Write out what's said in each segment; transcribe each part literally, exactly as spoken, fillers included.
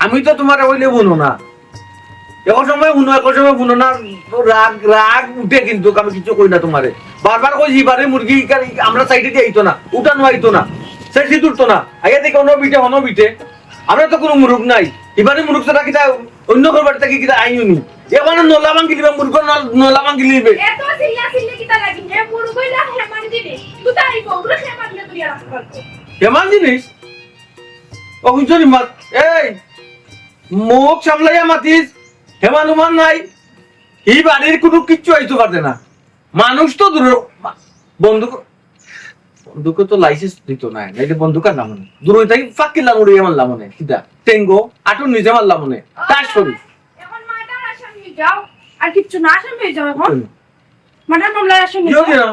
আমি তো তুমারে কইলে হুনো না। এক সময় হুনো, এক সময় হুনো না। রাগ, রাগ উঠে কিন্তু, আমি কিচ্ছু কই না তুমারে। বারবার কইছি, বাড়ির মুরগি ইকার, আমরা সাইডে দিয়া আইতো না, উঠানো আইতো না, সে সিঁদুরতো না। আগে থেকে অন্য বিটে, অন্য বিটে। আমরা তো কুনু মুরগ নাই। ইবারে মুরগ ছাড়া কিতা অন্য ঘর বাড়ি থাকি কিতা আইও নি। এবারে নলা ভাঙ্গি দিবে, মুরগ নল-, নলা ভাঙ্গি দিবে। এত চিল্লা চিল্লি কিতা লাগি? হে মুরগ ইলা হেমান জিনিস। তুই তাই বউরে হেমান দিয়ে তুই রাখতে পারবো। হেমান জিনিস? ও হুজুরি মাত। এই, মুখ সামলাইয়া মাতিস, হেমান উমান নাই। ই বাড়ির কুনু কিচ্ছু আইতো পারতে না। মানুষ তো দূর, বন্দুক, বন্দুকে তো লাইসেন্স দিত না, নাইলে বন্দুক আর লামনে। দূর হইতে ফাঁকি লামুড়ি আমার লামনে। কিতা? টেঙ্গো, আটুর নিচে আমার লামনে। তার শরীর। এখন মার্ডার আসামি যাও, আর কিচ্ছু না আসামি হয়ে যাও এখন। হুম। মার্ডার মামলার আসামি ইয়ো যাও। দিও।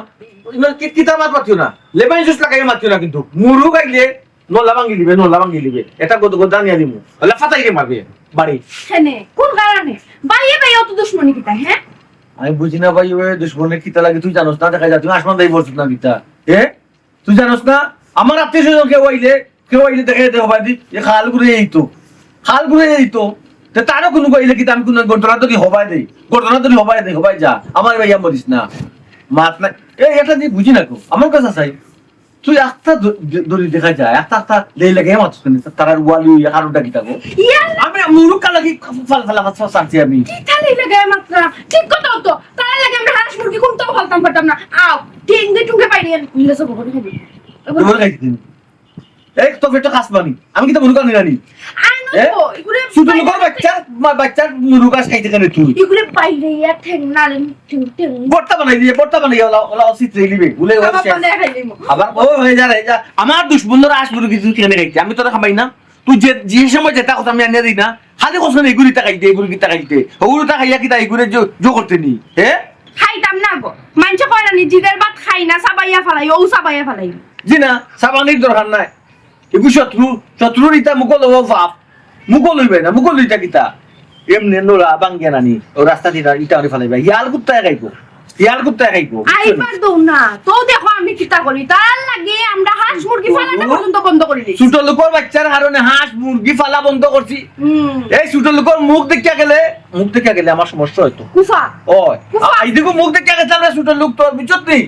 ইনো কি-, কিতা মাত মাতিও না। লেমন জুস লাগাইয়া মাতিও না কিন্তু। মুরগ আইলে নলা ভাঙ্গি দিবে, নলা ভাঙ্গি দিবে। এটা গদ-, গদ জানিয়া দিমু। আল্লাহ ফাতাই রে মারবে। বাড়ি। কেনে? কোন কারণে? ভাইয়ে ভাইয়ে অত দুশমনি কিতা, হ্যাঁ? আমি বুঝি না ভাই, ওই দুশমনি কিতা লাগে তুই জানোস না, দেখা যায় তুই আসমান দাই বলছিস না কিতা। এ? তুই জানোস না? আমার আত্মীয় স্বজন কেউ আইলে, কেউ আইলে দেখা যেতে হবাই দি, এ খাল ঘুরে এই তো। খাল ঘুরে এই তো। তে তারও কুনু কইলে কিতা আমি কুনু ঘটনা ধরি হবাই দেই। ঘটনা ধরি হবাই দেই, হবাই যা। আমার ভাইয়া মরিস না। মাত না। এই এটা দিয়ে বুঝি না কো। আমার কাছে চাই। তুই একটা দ-, দ-, দড়ি দেখা যায়, একটা, একটা লেই লাগে মাত্র শুনি, তারার ওয়ালি ওই কারণটা কি থাকো? ইয়াল্লা! আমি মুরুক্কা লাগি ফাল ফালা ফাল সারছি আমি। কি খালি লাগে মাত্র? ঠিক কথা তো। তারা লাগে আমরা হাঁস মুরগি কোনটাও ফালতাম পারতাম না। আও, টিং দিয়ে টুঙ্গে বাইরে নিয়ে সব করে খাবি। তোমার খাইছি তুমি। এই তো পেটে কাজ পানি। আমি কি তো মুরুক্কা নিয়ে আনি? আনো এ? তো, এগুলো ছোট লোকের বাইরে বাচ্চা, মা-, বাচ্চার মুরুক্কা খাইতে কেন তুই? এগুলো বাইরে ইয়া ঠেং নালে বর্তা বানাই দিয়ে, বর্তা বানাই ওলা, ওলা অসিত রেলি বে। বলে ওলা কাবাব শেষ। বানাই খাই দিমু। আবার ও হয়ে যা রে, যা। আমার দুশমনরা আস মুরগি তুই কেন খাইতে? আমি তোরা খাবাই না। তুই যে, যে সময় যেটা কথা আমি আনিয়ে দিই না, খালি কথা নেই, গুড়িটা খাইতে, এই গুড়িটা খাইতে। ওগুলোটা খাইয়া কি তাই করে জো, জো করতে নি? হ্যাঁ? খাইতাম না গো। মানষে কয় না নি, জিদের ভাত খাই না, সাবাইয়া ফালাই, ও সাবাইয়া ফালাই। জি না, সাবানির দরকার নাই। এগু শত্রু, শত্রুর ইটা মুকল হবো বাপ। মুকল হইবে না, মুকল হইতা কিতা? এমনে নোলা বাঙ্গিয়া নানি, ও রাস্তা দিয়ে ইটা আনি ফালাইবা। ইয়াল কুত্তায় খাইবো, ইয়াল কুত্তায় খাইবো। আইবার দৌ না, তো দেখো আমি কিতা করি। তার লাগে আমরা হাঁস মুরগি ফালাটা পর্যন্ত বন্ধ করি দিছি। ছোট লোকের বাচ্চার কারণে হাঁস মুরগি ফালা বন্ধ করছি। হুম। এই ছোট লোকের মুখ দেখিয়া গেলে, মুখ দেখিয়া গেলে আমার সমস্যা হয়তো। কুফা। ওই, কুফা। আ-, এইদিকে মুখ দেখিয়া গেছে আমরা ছোট লোক তো, বুঝছত নি?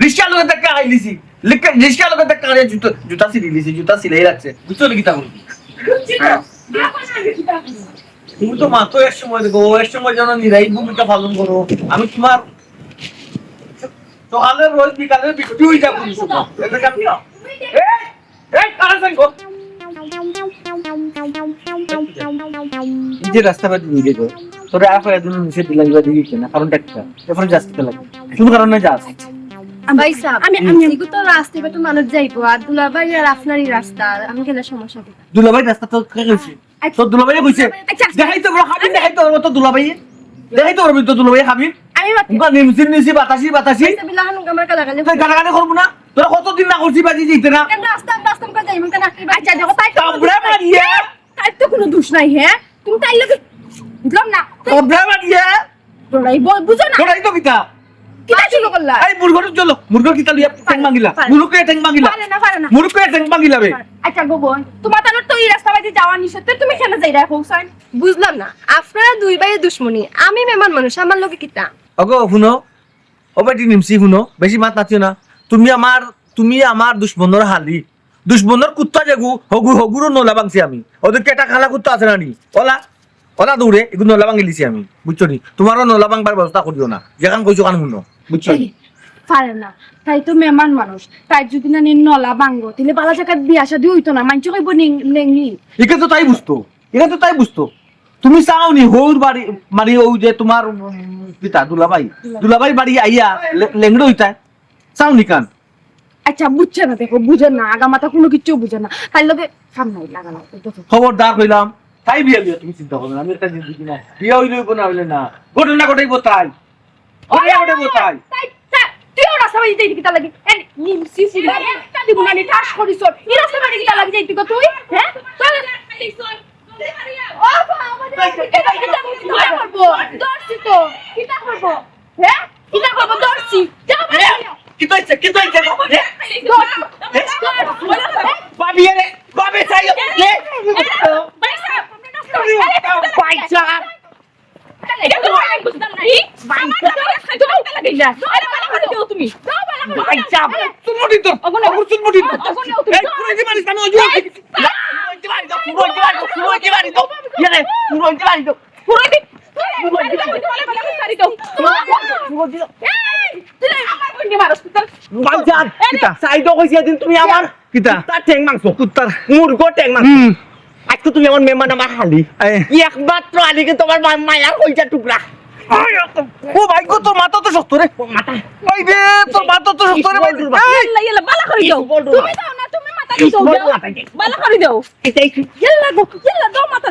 রিক্সা লোকের দেখা খাইলিছি। লিখে, রিক্সা লোকের দেখা খাইয়া জুতো, জুতা ছিঁড়ি লিছি, জুতা ছিলাই রাখছে। বুঝছো নি কিতা করবি? বুঝছি তো। দেখো না আমি কিতা করি। তুমি তো মাত্র এক সময় দেখো, ও এক সময় যেন নিরাই ভূমিকা পালন করো। আমি তোমার সকালের রোজ বিকালের বিক্রি হয়ে যাবো। এই, এই, কারা যাই গো? এই যে রাস্তা বাদ দিয়ে গেল, তোরা আর কয়েকদিন নিচে দিলাম, এবার দিয়ে দিচ্ছে না, কারণটা কি? এরপরে যাস কিতা লাগে? শুধু কারণে যাস। ভাই সাহেব, আমি, আমি, এগু তো রাস্তা, এবার তো মানুষ যাইবো, আর দুলাভাই আর আপনারই রাস্তা, আমি গেলে সমস্যা কি? দুলাভাই রাস্তা তো কে কইছে? আচ্ছা। তোর দুলাভাইয়ে কইছে? আচ্ছা। দেখাই তো বড় খাবি, দেখাই তো বড় তো দুলাভাইয়ে। দেখাই তো বড় তো দুলাভাইয়ে খাবি। আমি মাতি। উনকা নিমসির নিমসি, বাতাসি বাতাসি। আচ্ছা, বিলাহান উনকা আমার গালাগালি। তুই গালাগালি করবো না? তোরা কতদিন না করছি বাজি জিতে না? কেন রাস্তা, রাস্তা করে যাই, কেন? আচ্ছা, দেখো, তাই তো কামড়া মারিয়ে। তাই তো কোনো দোষ নাই, হ্যাঁ? তুমি তাই লোকে, বুঝলাম না। কামড়া মারিয়ে। লড়াই ব-, বুঝো না। লড়াই তো কিতা? কিতা শুরু করলা? এই মুরগর চলো, মুরগর কিতা লইয়া ঠ্যাং ভাঙিলা? পারে। মুরগকে ঠ্যাং ভাঙিলা। পারে না, পারে না। মুরগকে ঠ্যাং ভাঙিলা বে। আচ্ছা গো বোন, তোমার তাহলে তো এই রাস্তা বাদি যাওয়া নিষেধ, তো তুমি কেন যাই রাখো, হুসাইন? বুঝলাম না, আপনারা দুই ভাইয়ে দুশমনি, আমি মেহমান মানুষ, আমার লগে কিতা? ওগো, হুনো, ও বেটি নিমসি, হুনো, বেশি মাত মাতিও না। তুমি আমার, তুমি আমার দুশমনর হালি। দুশমনর কুত্তা যেগু, হগু, হগুরও নলা ভাঙছি আমি। ওদের কি একটা কালা কুত্তা আছে না নি? ওলা, ওলা দৌড়ে, এগু নলা ভাঙিলিছি আমি। বুঝছো নি? তোমারও নলা ভাঙবার ব্যবস্থা করিও না। যেখান কইছো, খান হুনো। বুঝছো নি? এই, পারে না। তাই তো মেহমান মানুষ। তাই যদি না নি নলা ভাঙবো, তাহলে বালা জাগাত বিয়া শাদি হইতো না। মানষে কইবো নেং-, নেংলি। একে তো তাই বুঝতো। একে তো তাই বুঝতো। তুমি চাও নি, হউর বাড়ি, মানে, ওই যে তোমার, উম, পিতা, দুলাভাই, দুলাভাই বাড়ি আইয়া লে-, লেংড়ো হইতায়। চাও নি কান? আচ্ছা, বুঝছে না, দেখো, বুঝে না, আগামাথা কোনো কিচ্ছু বুঝে না। তাই লগে কাম নাই, লাগা লাগা, দেখো। খবরদার কইলাম, তাই বিয়া বিয়া তুমি চিন্তা করবে না, আমি একটা জিনিস বুঝি না, বিয়া হইলে হইব না হইলে না, ঘটনা ঘটাইব তাই, ঘটনা ঘটাইব তাই। তাই, তাই, তুইও রাস্তা বাজি যাইতে কিতা লাগে? এ, নিমসি ফুলি, একটা দিব না, নি ঠাস করিস। এই রাস্তা বাজি কিতা লাগে যাইতে গো তুই? হ্যাঁ? চল। ও বাবা রে, কিতা, কিতা, কিতা করবো? ধরছি তো, কিতা করবো? হ্যাঁ? কিতা করবো? ধরছি। যাও, বাড়ি যাও। কিতা হইছে? কিতা হইছে? এ? ধরছি। এ? ধরছি। ভাবি, এ রে, ভাবি, চাই, এ? ভাই সাহেব, আচ্ছা। এটা তো আমি বুঝলাম না। এই, আমার তো খাইতে পারতে লাগে না। আরে, ভালো করে দেও তুমি। দাও, ভালো করে দেও। আচ্ছা। চুল মুঠি ধর। ওগুলো, ওগুলো চুল মুঠি ধর। ওগুলো তুমি এই, ধর। পুরো কি মারিস? আমি ওই যে এই, পুরো কি মারি দাও, পুরো কি মারি দাও, পুরো কি মারি দাও। ইয়ে রে, পুরো কি মারি দাও। পুরো দি-, পুরো দি-, ভালো করে ছাড়ি দাও। পুরো দি দাও। এই, তুই আমার বোনকে মারস, তুই তোর ভাইজান, এই রে। কিতা? সাইডো কইছি এদিন তুমি আমার কিতা? কুত্তার ঠ্যাং মাংস, কুত্তার। মুরগো ঠ্যাং মাংস। হুম। আজকে তুমি আমার মেহমান, আমার হালি। এই। একমাত্র হালি কিন্তু আমার মা-, মায়ার কইজা টুকরা। ও ভাই গো, তোর মাথা তো শক্ত রে। মাথা। ওই রে, তোর মাথা তো শক্ত রে ভাই। এই। ইয়াল্লা, ইয়াল্লা, বালা করি দাও। বল, বল। তুমি দাও না, তুমি মাথা দি দাও, বল, দাও। মাথা দি। বালা করি দাও। এটাই কি? ইয়াল্লা গো, ইয়াল্লা, দাও মাথা।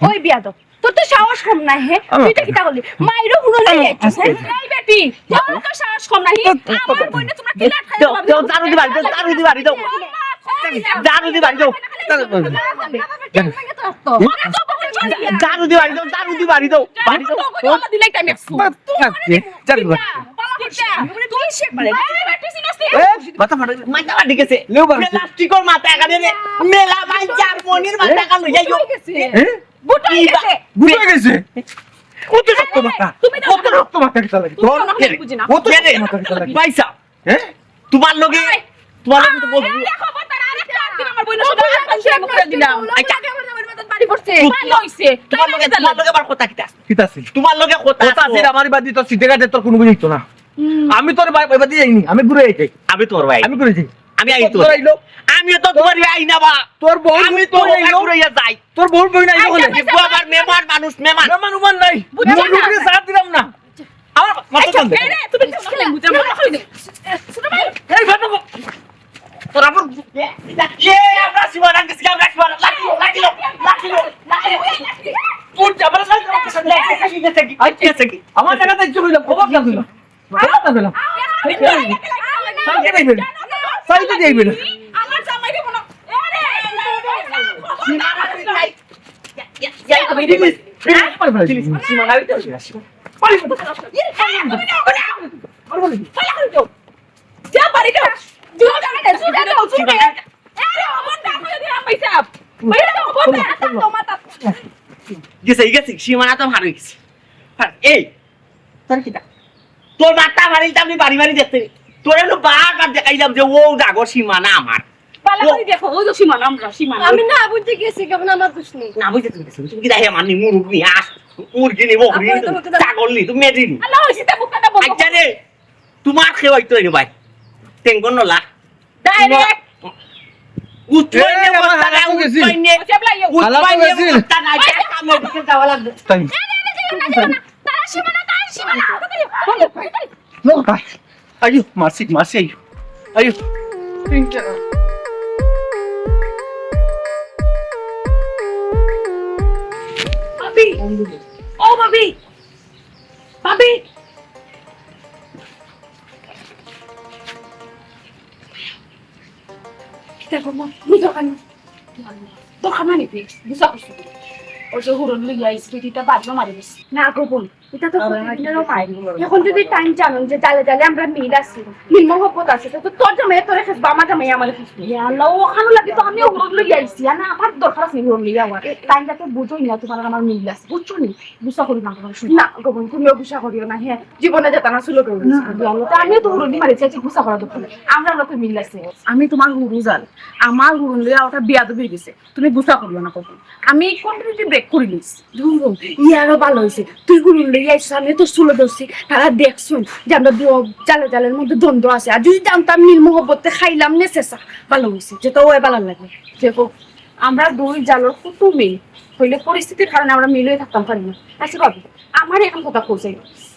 ওই বিয়াদব, তোর তো সাহস কম নাই, হে? আমার তুই তো কিতা করলি? মাইরও হুরো লই আইছস, হে? এই বেটি, তোর তো সাহস কম নাই, হে? আমার বইনে তোমরা কিলা খাই দাও, দাও, ঝাড়ু দি বাড়ি দাও, ঝাড়ু দি বাড়ি দাও। ঝাড়ু দি বাড়ি দাও। ঝাড়ু দি বাড়ি দাও, ঝাড়ু দি বাড়ি দাও। বাড়ি দাও। দিলাই টাইম একশো। ঝাড়ু দি বাড়ি দাও। তুই সে পারে। এই, মাথা ফাটা। মাথা ফাটি গেছে। লেও বাড়ি। প্লাস্টিকর মাথা কাটে রে। মেলা ভাই জার্মানির মাথা কাটলো, যাই হোক। হ্যাঁ? বুট হয়ে গেছে। বুট হয়ে গেছে। কত শক্ত মাথা। তুমি তো কত শক্ত মাথা কিতা লাগে? তুমি তো অনেক বুঝি না। কত শক্ত মাথা কিতা লাগে? পয়সা। হ্যাঁ? তোমার লগে, তোমার লগে তো বলবো। এই দেখো, খবরদার আরেকটা আঙ্গুল আমার বইনের সাথে আর পাঞ্জাবি মুখে দিলাম। আচ্ছা। আমার জামাইর মাথাত বাড়ি পড়ছে। ভালো হইছে। তোমার লগে, তোমার লগে আবার কথা কিতা আছে? কিতা আছে? তোমার লগে কথা কথা আছে। আছে, আমার বাদি তো সিটে কাটে তোর কোনো বুঝিত না। হুম। আমি তোর ভাই, ভাই বাদি যাইনি, আমি ঘুরে যাই। আমি তোর ভাই। আমি ঘুরে যাই। আমি আই তোর। তোর আইলো। আমিও তো তোমার ভাই না বা। তোর বউ আমি তোর ঘুরে আইলো। ঘুরে যাই। তোর বউ বই না আইলো আচ্ছা, বলে। আচ্ছা, আবার মেহমান মানুষ, মেহমান। মেহমান উমান নাই। বুঝছি না। মুরগির সাথ দিলাম না। আমার মাথা আচ্ছা, চলবে। এই রে, তুমি তো অনেক বুঝো, মনে করি দে। ছোট ভাই। এই বাবা গো। তোর আবার এ, এ, আমরা সীমানা গেছি, আমরা সীমানা। লাঠি লো, লাঠি লো, লাঠি লো, লাঠি লো। তোর জামাই লাঠি লো, লাঠি লো, লাঠি লো। আচ্ছা, আচ্ছা, কি? আমার জায়গাতে ইচ্ছে হইলো, খবর না দিল। খবর না দিল। সাইডে যাইবে না। সাইডে যাইবে না। আমার জামাইরে মনে, এ রে, সীমানা গেছি। গেছে, গেছে, সীমানা তো ভালো গেছে। এই, তোর কিতা? তোর মাথা ফাড়িলতাম নি বাড়ি বাড়ি দেখতে। তোরে তো বারবার দেখাইলাম যে ও ডাগর সীমানা আমার। ভালো ও করে দেখো, ওই তো সীমানা, আমরা সীমানা। আমি না বুঝতে গেছি, কেমন আমার দুষ নেই। না বুঝতে তুমি গেছো। তুমি কিতা হে মানি মুরগ নি, হাঁস, মুরগি নি, বকরি নি, আপনি তো বলতে পারেন। ছাগল নি, তুমি মেয়ে নি। আল্লাহ, ওই সীতা বুকটা বন্ধ আচ্ছা করো। রে, তোমার খেয়ে হয়তো এনে ভাই। টেঙ্গন নলা। Direct। উৎপাইনে এ, আমার বস্তা হালা না, তো গেছিল। উৎপাইনে। হালা তো গেছিল। বস্তা না, যা কামড় দিতে যাওয়া লাগবে। তাই। না, না, না, যাইও না, যাইও না। তারা সীমানা, তারা সীমানা। নো, ভাই। আইও, মাসি, মাসি, আইও। আইও। ভাবি। ও, ভাবি। ভাবি। কিতা গো মা? নি দরকার নাই। দরকার নাই নি? বুঝা করছো? ওই যে হুরন লইয়া আইস, বেটিটা বাড়িও মারি গেছে। না গো বোন, এটা তো প্রতিদিনেরও মাইর। এখন যদি টাইম জানো যে জালে জালে আমরা মিল আছি, মিল মহব্বত আছে, তো তোর জামাই তোরে খেসবা, আমার জামাই আমারে খেসবা। ইয়া আল্লাহ, ওখানো লাগি তো আমিও হুরন লইয়া আইছি, আর না আমার দরকার আছে হুরন লইয়া আওয়ার। টাইম যাতে বুঝোই না, তোমার আর আমার মিল আছে, বুঝছো নি? গুসা করি না, তোমার শুনি। না গো বোন, তুমিও গুসা করিও না, হ্যাঁ। জীবনে যেতা না ছিল কেউ। না, আল্লাহ, তো আমিও তো হুরুন মারি চাইছি, গুসা করা দরকার নাই। আমরা লোকে মিল আছে। আমি তোমার হুরু জাল, আমার হুরুন লইয়া ওটা বিয়াদব হয়ে গেছে। তুমি গুসা করিও না কখন। আমি কমপ্লিটলি ব্রেক করে নিস। ধুর, ইয়ারও ভালো হয়েছে। তুই হুরুন লইয়া আইসিস, আমি তো চুলো ধরছি। তারা দেখছুন যে আমরা দু-, জালে জালের মধ্যে দ্বন্দ্ব আছে। আর যদি জানতাম মিল মহব্বতে খাইলাম নে শেষা, ভালো হয়েছে। যেটা ওই ভালো লাগে। দেখো, আমরা দুই জালর কত মিল, হইলে পরিস্থিতির কারণে আমরা মিল হয়ে থাকতাম পারি না। আচ্ছা ভাবি, আমার এখন কথা কইছে,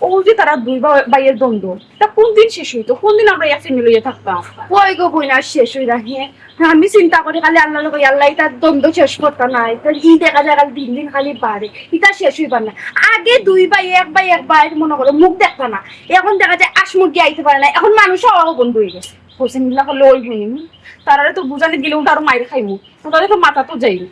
ও যে তারা দুই বা-, ভাইয়ের দ্বন্দ্ব, তা কোন দিন শেষ হইতো? কোন দিন আমরা এক মিল হয়ে থাকতাম? ওই গো বইন, আর শেষ হই না, হ্যাঁ? আমি চিন্তা করি খালি আল্লাহর লগে, আল্লাহ এটা দ্বন্দ্ব শেষ করতা না, এটা কি দেখা যায় খালি দিন দিন খালি বাড়ে, এটা শেষ হইবার না। আগে দুই ভাই, এক ভাই, এক ভাইয়ের মনে করো মুখ দেখতা না, এখন দেখা যায় আশ মুরগি আইতে পারে না, এখন মানুষ হওয়াও বন্ধ হয়ে গেছে। হোসেন মিল্লা করলে ওই বইন, তারারে তো বুঝানি গেলে উল্টা আরো মাইর খাইবো। ওটারে তো মাথা তো যাই না।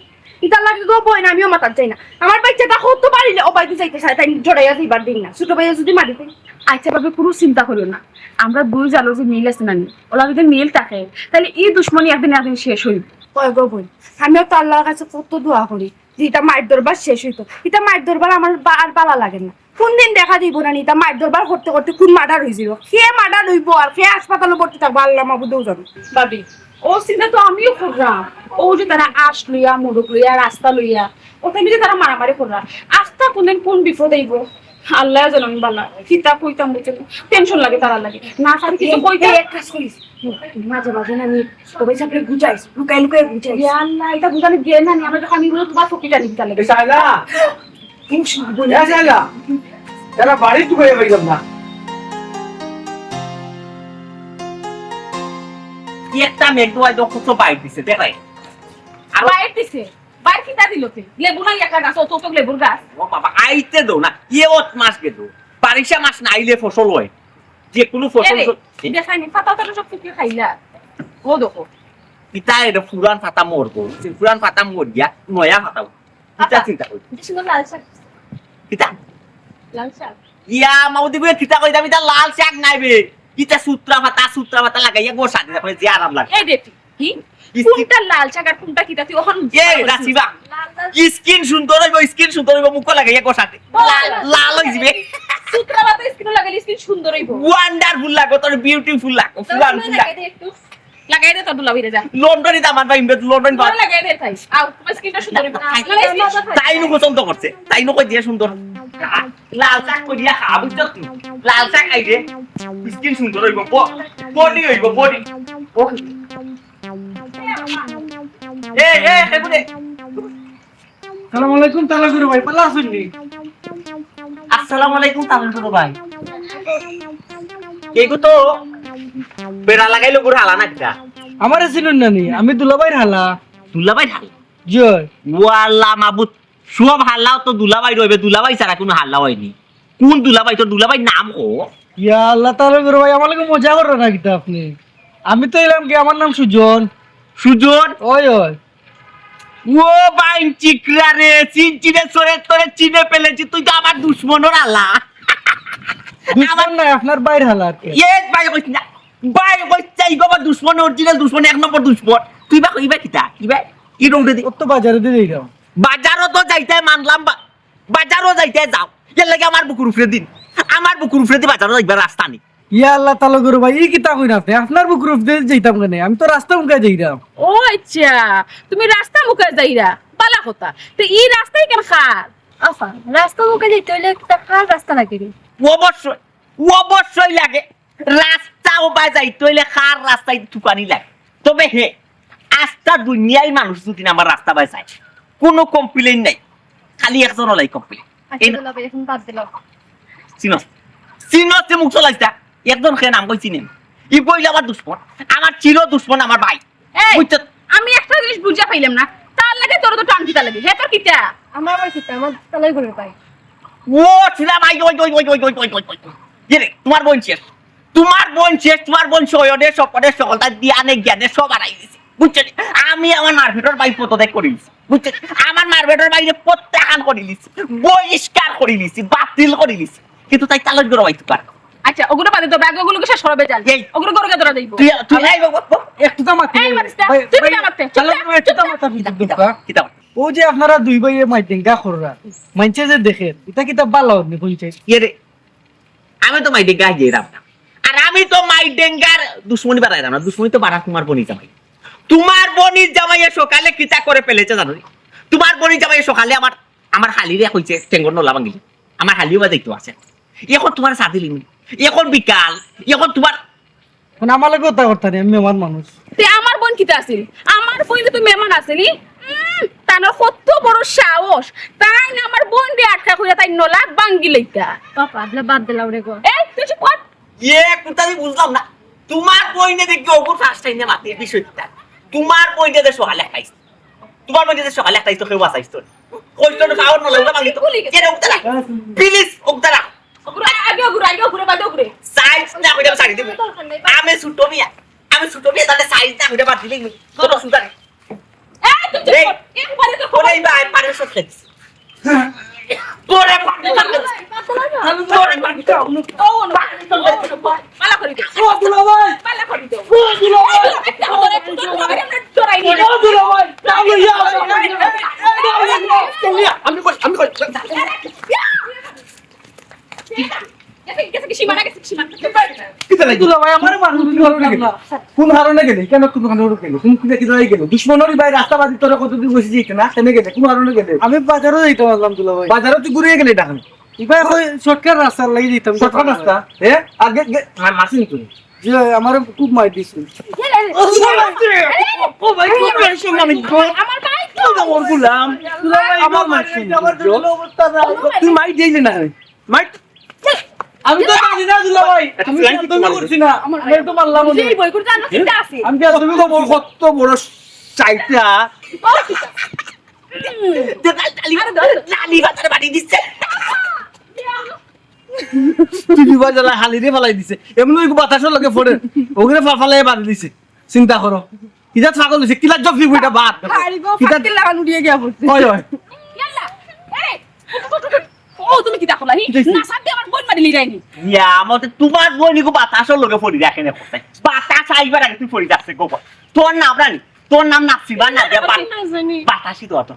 ইতার লাগে গো বইন, আমিও মাথার যাই না। আমার বাচ্চাটা কত পারিলে ও বাইতে যাইতে চায়, তাই জড়াইয়া যাইবার দিন না। ছোট ভাইয়া যদি মারিতে। আচ্ছা ভাবি, কোনো চিন্তা করিও না। আমরা দুই জালর যে মিল আছে না নি, ওলা যদি মিল থাকে, তাহলে এই দুশমনি একদিন না একদিন শেষ হইব। কয় গো বইন, আমিও তো আল্লার কাছে কত দোয়া করি যে ইতা মাইর দরবার শেষ অইতো। ইতা মাইর দরবার আমার বা-, আর বালা লাগে না। কুনদিন দেখা দিবো না নি, ইতা মাইর দরবার করতে করতে কুন মার্ডার অইযিবো, কে মার্ডার অইবো আর কে হাসপাতালো ভর্তি থাকবো, আল্লা মাবুদেউ জানে। ভাবি, অউ চিন্তা তো আমিও কররাম। অউ যে তারা আশ লইয়া, মোটর লইয়া, রাস্তা লইয়া, অউ time-এ যে তারা মারামারি কররা, আস্তা কুনদিন কুন বিপদ আইবো, আল্লায় জানইন বালা। কিতা কইতাম বুঝছো নি? টেনশন লাগে তারার লাগি। না পারি কিছু কইতাম। এক কাজ করিস, মাঝে মাঝে না নি, সবাই সাপড়ে গুজাইস, লুকাই লুকাই গুজাইস। ইয়া আল্লাহ, ইতা গুজানি দিয়া না নি, আমরা যখন আমি বলবো তোমার ফকির জানি কিতা লাগে। এ শায়লা! এ শায়লা! তারা বাড়ি ঢুকাইয়া পাইলাম না। একটা মেঘ দোয়াই দক্ষ তো বাইর দিছে, দেখাই। আর বাইর দিছে? বাইর কিতা দিল তে? লেবু নাই একটা গাছ, অত অত লেবুর গাছ। ও বাবা, আইতে দো না। ইয়ে অত মাস গেল। বারিশা মাস না আইলে ফসল হয়। যে কোনো ফসল এরে, সব দেখাইনি, পাতা তারা সব চুকে খাইলা। ও দেখো। ইতা এটা পুরান পাতা মরবো। সে পুরান পাতা মরিয়া, নয়া পাতা উঠবো। কিতা পাতা? চিন্তা করি? এটা সুন্দর লাল শাক। কিতা? লাল শাক। ইয়া, মাউদি বলে কিতা কইতাম, ইতা লাল শাক নাই বে। ইতা সুত্রা পাতা, সুত্রা পাতা লাগাইয়া গোসা দিলে পরে যে আরাম লাগে। এই দেখি, কি? ইস-, কোনটা লাল শাক আর কোনটা কিতা তুই অখন এ, রাসিবা, লাল লাল skin সুন্দর অইবো, skin সুন্দর অইবো, মুখো লাগাইয়া গোসাতে। ও, লাল, আচ্ছা। লাল অইযিবে। সুত্রা পাতা skin-ও লাগাইলে skin সুন্দর অইবো। Wonderful লাগবো, তোর beautiful লাগবো, তোর ফুলান মনে ফুলান। লাগাই দে একটু। লাগাই দে তোর দুলাভাইরে যা। লন্ডনি তো আমার ভাই, ইমবে লন্ডন তোর বা- লাগাই দে তাই। আও, তোমার skin-টা সুন্দর অইবো। তাই, লাগাই দে। তাই নু পছন্দ করছে, তাই নু কই দিয়া সুন্দর। লাল শাক করিয়া খা, বুঝছো তুই? লাল শাক খাইলে skin সুন্দর অইবো, ব-, body অইবো, body। ও। এ, এ, এ, বুলে। সালাম আলাইকুম, তালুকদার ভাই, ভালা আছইন নি? আসসালামু আলাইকুম, তালুকদার ভাই। কেগু তো বেড়া লাগাইলো গুর হালা না কিতা? আমারে চিনইন না নি? আমি দুলাভাইর হালা। দুলাভাইর হালা? জি অয়। ও আল্লাহ মাবুদ, সব হালাও তো দুলাভাই রইবে, দুলাভাই ছাড়া কোনো হালা অয়নি। কোন দুলাভাই? তোর দুলাভাইর নাম কো? ইয়া আল্লাহ, তালুকদার ভাই, আমার লগে মজা কররা না কিতা আপনে? আমি তো অইলাম কি, আমার নাম সুজন। সুজন? অয়, অয়। ও বাইন চিকরা রে, চিনছি রে, সরে তোরে চিনে ফেলেছি, তুই তো আমার দুশমনর হালা। দুশমন নায়, আপনার ভাইর হালা আর কি। এ ভাই কইস না, ভাই কইস না, ইগু আমার দুশমন, original দুশমন, এক নম্বর দুশমন। তুই বা কইবা কিতা? কিবা? কি রোডে দি? অত বাজারে দি যাইরাম। বাজারো তো যাইতে মানলাম, বা-, বাজারো যাইতে যাও। এর লাগি আমার বুকুর উপরে দিন। আমার বুকুর উপরে দি বাজারো যাইবার রাস্তা নাই। ইয়া আল্লাহ, তালুকদার ভাই, ই কিতা কইন আপনে? আপনার বুকুর উপরে দি যাইতাম কেনে? আমি তো রাস্তা মুখায় যাইরাম। ও আচ্ছা, তুমি রাস্তা মুখায় যাইরা, বালা কথা। তে ই রাস্তায় কেন খার? আফা, রাস্তা মুখায় যাইতে অইলে একটা খার রাস্তা লাগে রে। অবশ্যই, অবশ্যই লাগে। রাস্তা উবায় যাইতে অইলে খার রাস্তায় তুকানি লাগে। তবে হে, আস্তা দুনিয়ার মানুষ যদি আমার রাস্তা বায় যায়, কোনো complain নাই, খালি একজন অলাই complain। আচ্ছা, এই দুলাভাই, এখন বাদ দিলাম। চিনস? চিনস যে মুখ চলাইছ না? একজন খে নাম কই চিনেন? ই বইলে আমার দুশমন, আমার চির দুশমন, আমার ভাই। এই, বুঝছো? আমি একটা জিনিস বুঝা পাইলাম না, তার লাগে তোর তো টান কিতা লাগে? হে তোর কিতা? আমার আবার কিতা? আমার তালাই করে পাই। ও, ছিলা ভাই, ওই, ওই, ওই। এ রে, তোমার বোন শেষ। তোমার বোন শেষ, তোমার বোন সয়নে, স্বপনে, সকলতা, জ্ঞানে, জ্ঞানে সব হারাই দিছে। বুঝছো নি? আমি আমার মারপেটর ভাই পদত্যাগ করি দিছি। বুঝছো নি? আমার মারপেটর ভাইরে প্রত্যাখ্যান করি দিছি, বহিষ্কার করি দিছি, বাতিল করি দিছি। কিন্তু তাই তালুকদার ভাই তো পারে। আচ্ছা, ওগুলো বাদে তো ব্যাগ ওগুলো কিসে সরবে যান? এই। ওগুলো গরুকে ধরা দেইব। তুই, তুই, এই, ও, ও, একটু তো মাতি এই, মারিস না। ভাই, তুই ভাই, কিতা মারতে? চুপ চালা, থাক, একটু চুপ তো থাক। মাতা, কিতা, কিতা, কিতা? ওই যে আপনারা দুই ভাইয়ে মাইর ডেঙ্গা কররা, মাইনষে যে দেখের, ইতা কিতা বালা অয়নি কইছে? ইয়ে রে, আমি তো মাইর ডেঙ্গা যাইরাম না। আর আমি তো মাইর ডেঙ্গার দুশমনি বাড়াইরাম না, দুশমনি তো বাড়া তোমার বইনর জামাই। তোমার বইনর জামাইয়ে সকালে কিতা করে ফেলেছে জানো নি? তোমার বইনর জামাইয়ে সকালে আমার, আমার হালিরে কইছে, টেঙ্গর নলা ভাঙিলি। আমার হালিও বা দেখতে আছে। এখন তোমার সাথে লিমি। এখন বিকাল, এখন তোমার এখন আমার লগে কথা করতা নি, আমি মেহমান মানুষ। তে আমার বইন কিতা আছিল? আমার বইন তো মেহমান আছে নি? উম, তানর কত বড় সাহস। তাইন আমার বইনরে আটকা কইরা তাইন নলা ভাঙ্গি লইতা। বাবা, আবলা বাদ দিলাও রে গো। এই, তুই চুপ কর। ইয়ে, কুতা আমি বুঝলাম না। তোমার বইনে দেখি ওগুর first time এ মাতে এই বিষয়টা। তোমার বইনে যে সকালে খাইছে। তোমার বইনে যে সকালে খাইছে তো কেউ বাঁচাইছে তো। কইছো না, খাওয়ার নলা ভাঙ্গি তো। ভুলি গেছে। এরে, উঠতে না। Please, উঠতে না। ওগুরে, আগে ওগুরে, আগে ওগুরে, বাদে ওগুরে। সাইজ না কইলে আমি ছাড়ি দিব। আমি ছোট মিয়া, আমি ছোট মিয়া, তাহলে সাইজ না কইলে বাদ দিলে কত সুন্দর। এই, তুই চুপ এই, কর। একবারে তো ওরে, এই ভাই, পানির শট খেয়েছি। তোরে পানির শট খেয়েছি। মালা করি দেও। ও দুলাভাই! মালা করি দেও। ও দুলাভাই! ও দুলাভাই! আমি কই, আমি কই। গেছে, গেছে কি সীমানা, গেছে কি সীমানা? কিতা লাগি? দুলাভাই, আমারে মারুন, দুলাভাই, না। কোন কারণে গেলে? কেন কোন কারণে গেলে? তুমি কিতা, কিতা লাগি গেলে? দুশমনর ভাই রাস্তা বাদি তোরা কতদিন বসে যেতে না? কেন গেলে? কোন কারণে গেলে? আমি বাজারো যাইতাম আনলাম দুলাভাই। বাজারো তুই ঘুরিয়ে গেলে ডাকনি? ইবায় কই shortcut রাস্তা লাগি দিতাম। Shortcut রাস্তা? এ? আগে, গে-, মা-, মাসিন তুমি। জি, আমারে খুব মার দিছে। ও ভাই, খুব বেশি মানে গো। আমার ভাই তো। আমার গুলাম। আমার মাসিন। আমার তো কোনো অবস্থা নাই। তুই মার দিলে না। মার। আমি তো জানি না, দুলাভাই। আমি তো একদমই করছি না। আমি তো মারলাম না। এই বই করতে আমার কিতা আছে? আমি তো একদমই করছি না। কত বড় চাইটা। যে লাল, লালি ভাতার বাড়ি দিচ্ছে। তুই বিবাহ জ্বালা হালিরে ফালাই দিছে। এমনি ওই বাতাসর লগে পড়ে। ওগুলো ফা-, ফালাই বাড়ি দিছে। চিন্তা করো। কিতা পাগল হইছে? কিলা জফি বুইটা বাদ। হারি গো, কিতা ফাটকে লাগান উড়িয়ে গিয়া পড়ছে। ওই, ওই। ইয়াল্লা, এই, উঠ, উঠ, উঠ, উঠ। ও, তুমি কিতা করলা, হি? কিতা হইছে? না, সাথে আমার বোন মারি লিরাইনি। ইয়া, আমাদের তোমার বোন ইগো বাতাসর লগে পড়ি রাখে না কোথায়? বাতাস আইবার আগে তুই পড়ি যাচ্ছে গোবর। তোর নাম রানি, তোর নাম নাসিবা না, দে বাত-, না জানি। বাতাসই তো অত।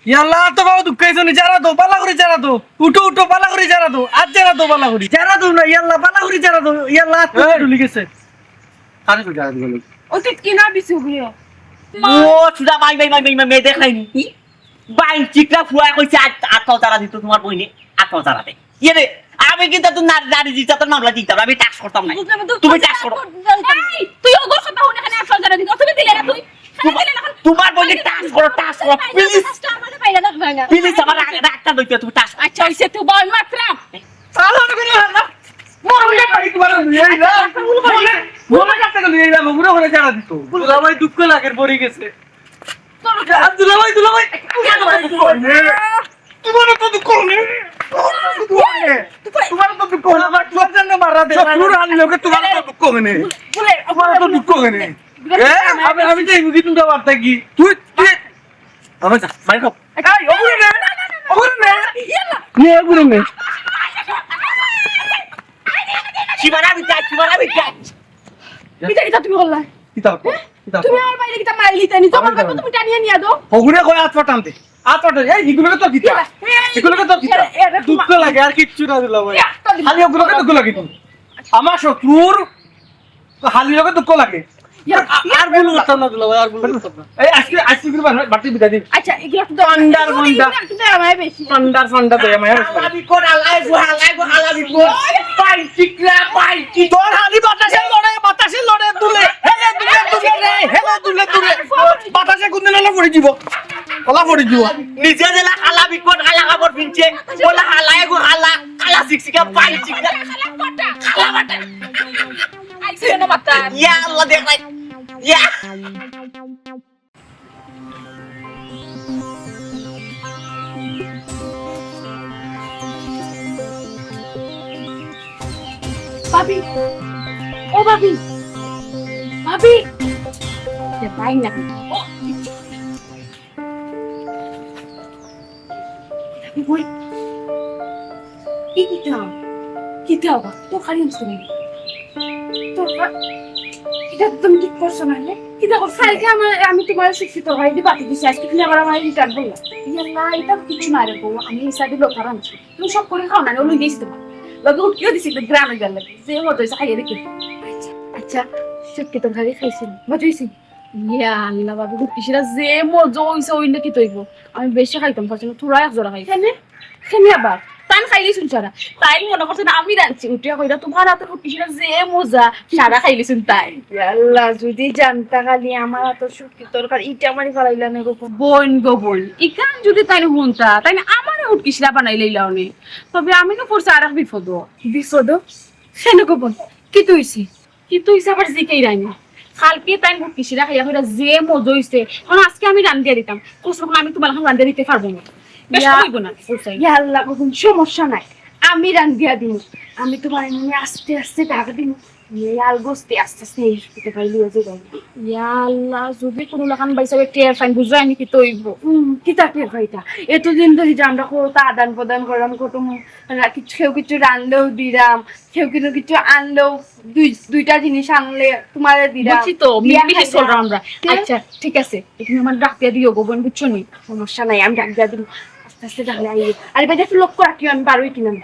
ইয়াল্লা, তো বাবা দুঃখ হইছে নি, জারা তো, বালা করি জারা তো। উঠো, উঠো, বালা করি জারা তো। আর জারা তো, বালা করি। জারা তো না, ইয়াল্লা, বালা করি জারা তো। ইয়াল্লা, আর তো এই। ঢুলি গেছে। কারে কই জারা দিবো? ও তুই কি না বিছু গিয়ে? ও, সুজা ভাই, ভাই, ভাই, ভাই, ভাই, মেয়ে দেখাইনি। ভাই, চিকরা ফুয়া কইছে, আট, আট পাও তারা দিত তোমার বইনে, আট পাও তারা দেয়। ইয়ে রে, আমি কিন্তু তো নারী, নারী নির্যাতন মামলা দিতাম না, আমি টাস করতাম না। বুঝলাম, তো তুমি টাস করো। এই, তুই ওগোর কথা হুনে এখানে আট পাও তারা দিত, তুমি দিলে না তুই? কেন তোমার, দিলে না? তোমার বইনে টাস করো, টাস করো, please। Please, আমার রাগ, রাগটা ধরতে তুমি টাস করো। আচ্ছা, হইছে, তুই বল মাত্রা। চালান করে হালা। মরলে ভাই তোমার লইয়া আইলা। মরলে, মরলে কাছে লইয়া আইলা, মগুরা করে জানা দিত। দুলাভাই দুঃখ লাগে, পড়ে গেছে। দুলাভাই, দুলাভাই, তোমার তো দুঃখ নেই। তোমার তো দুঃখ নেই। তোমার তো দুঃখ নেই। আমার তোমার জন্য মারা দে। শত্রুর হানি লোকে তোমার তো দুঃখ নেই। তোমার তো দুঃখ নেই। এ, আমি, আমি তো এই মুখে তোমরা বার্তা কি? তুই, তুই, আমার যা, বাইরে খাও। এই, ওগুলো নে, ওগুলো নে। নে, ওগুলো নে। সীমানা বিদ্যা, সীমানা বিদ্যা। কিতা, কিতা তুমি করলা? কিতা করলা? কিতা তুমি করলা? আমার বাইরে কিতা মাইলি তানি? জমা আমি করবো, জানি। তুমি টানিয়ে নিয়ে দাও। ওগুলো কই আত পাঠান দে। আত পাঠান, এই, এগুলোকে তো কিতা? এরা, এই, এগুলোকে তো কিতা? এরা, এরা দুঃখ লাগে, আর কিচ্ছু না দুলাভাই। এরা তো খালি ওগুলোকে দুঃখ লাগে তুমি। আমার শত্রুর তো হালি লোকে দুঃখ লাগে। ইয়া, আর, ইয়া, আর ভুল করতাম না দুলাভাই, আর ভুল করতাম না। এই আজকে, আজকে কিন্তু বাড়ি, বাড়ি বিদায় দিন। আচ্ছা, এগুলো একটু দাও। ঠান্ডার এগুলো, মন্ডা। এগুলো একটু দাও, আমায় বেশি। ঠান্ডার মন্ডা দে, আমায় বেশি। হালা বিকট, হালা এগো, হালা এগো, হালা বিকট। পাই চিকরা, পাই চিকরা। তোর হালি বাতাসে লড়ে, বাতাসে লড়ে, দুলে, হেলে দুলে, দুলে রে, হেলে দুলে, দুলে। বাতাসে কোন দিন হলে পড়ে দিব। কলা পড়ে দিব। নিজে দিলা হালা বিকট, হালা কাপড় পিনছে। বলে হালা এগো, হালা, হালা চিকচিকা, পাই চিকরা। হালা বাটা। আইছে না মাথা। ইয়া আল্লাহ, দেখ ভাই। ইয়া। ভাবি, ও ভাবি, ভাবি। এ ভাই না। ও। ওই, এই কিতা? কিতা আবার? তরকারি আনছো নি? তরকা-, এটা তো তুমি ঠিক করছো না, রে? কিতা করছো? কালকে আমার, আমি তোমার শুটকি তরকারি দি বাটি দিছি, আজকে তুমি আবার আমার return বললা। ইয়াল্লা, এটা কিচ্ছু না রে বউ, আমি এই side-এ লোফার আনছি। তুমি সব করে খাও না, ও লই গেছি তোমার। লগে উটকিও দিছি, একটু গ্রামে গেলে। যে মজা হইছে, খাইয়া দেখি। আচ্ছা, আচ্ছা, শুটকি তরকারি খাইছি, মজা হইছে? ইয়া আল্লাহ, ভাবি, হুটকি শিরা যে মজা হইছে, অইলে কিতা অইবো? আমি বেশি খাইতাম পারছি না, থুড়া এক জোড়া খাইছি। কেনে? কেনে আবার? তাইন খাইলিছইন সারা। তাইন মনে করছে না আমি রানছি, উঠিয়া কইরা, "তোমার হাতে হুটকি শিরা যে মজা, সারা খাইলিছইন তাইন।" ইয়া আল্লাহ, যদি জানতা খালি আমার হাতে শুটকি তরকারি, ইটা মারি ফালাইলা না গো। বইন গো বইন, ইখান যদি তাইন হুনতা, তাইন আমারে হুটকি শিরা বানাই লইলা অনে। তবে আমি না পড়ছি আর এক বিপদ। বিপদ? কেনে গো বইন? কিতা অইছে? কিতা অইছে আবার জিকাইরায় নি? কালকে তাইন হুটকি শিরা খাইয়া কইরা যে মজা অইছে, এখন আজকে আমি রান্ধিয়া দিতাম। কষ্ট করে আমি তোমার এখন রান্ধিয়া দিতে পারবো না। বেশ ইয়া, অইবো না, বুঝছাই? ইয়া আল্লাহ, কোনো সমস্যা নাই, আমি রান্ধিয়া দিমু। আমি তোমার এমনি আস্তে আস্তে ঢাকা দিমু। এই আলগোস্তে আস্তে আস্তে এই হসপিটাল লইয়া যাইবা। ইয়া আল্লাহ, যদি কোনো লাখান ভাইসাবে টের পাইন, বুঝরায়নি কিতা অইবো? হুম, কিতা টের পাইতা? এতদিন ধরি যে আমরা কত আদান প্রদান করলাম, কত ম-, রা-, কিছু, কেউ কিছু রানলেও দিলাম, কেউ কিছু কিছু আনলেও, দুই, দুইটা জিনিস আনলে তোমারে দিলাম। বুঝছি তো, দিয়া মিলেমিশে খাইলাম। চলরাম আমরা। তে? আচ্ছা, ঠিক আছে, তুমি আমারে ডাক দিয়া দিও গো বইন, বুঝছো নি? সমস্যা নাই, আমি ডাক দিয়া দিমু। আস্তে আস্তে ডাকলে আইও। আরে ভাই, একটু লক্ষ্য রাখিও, আমি বারোই কিনা না।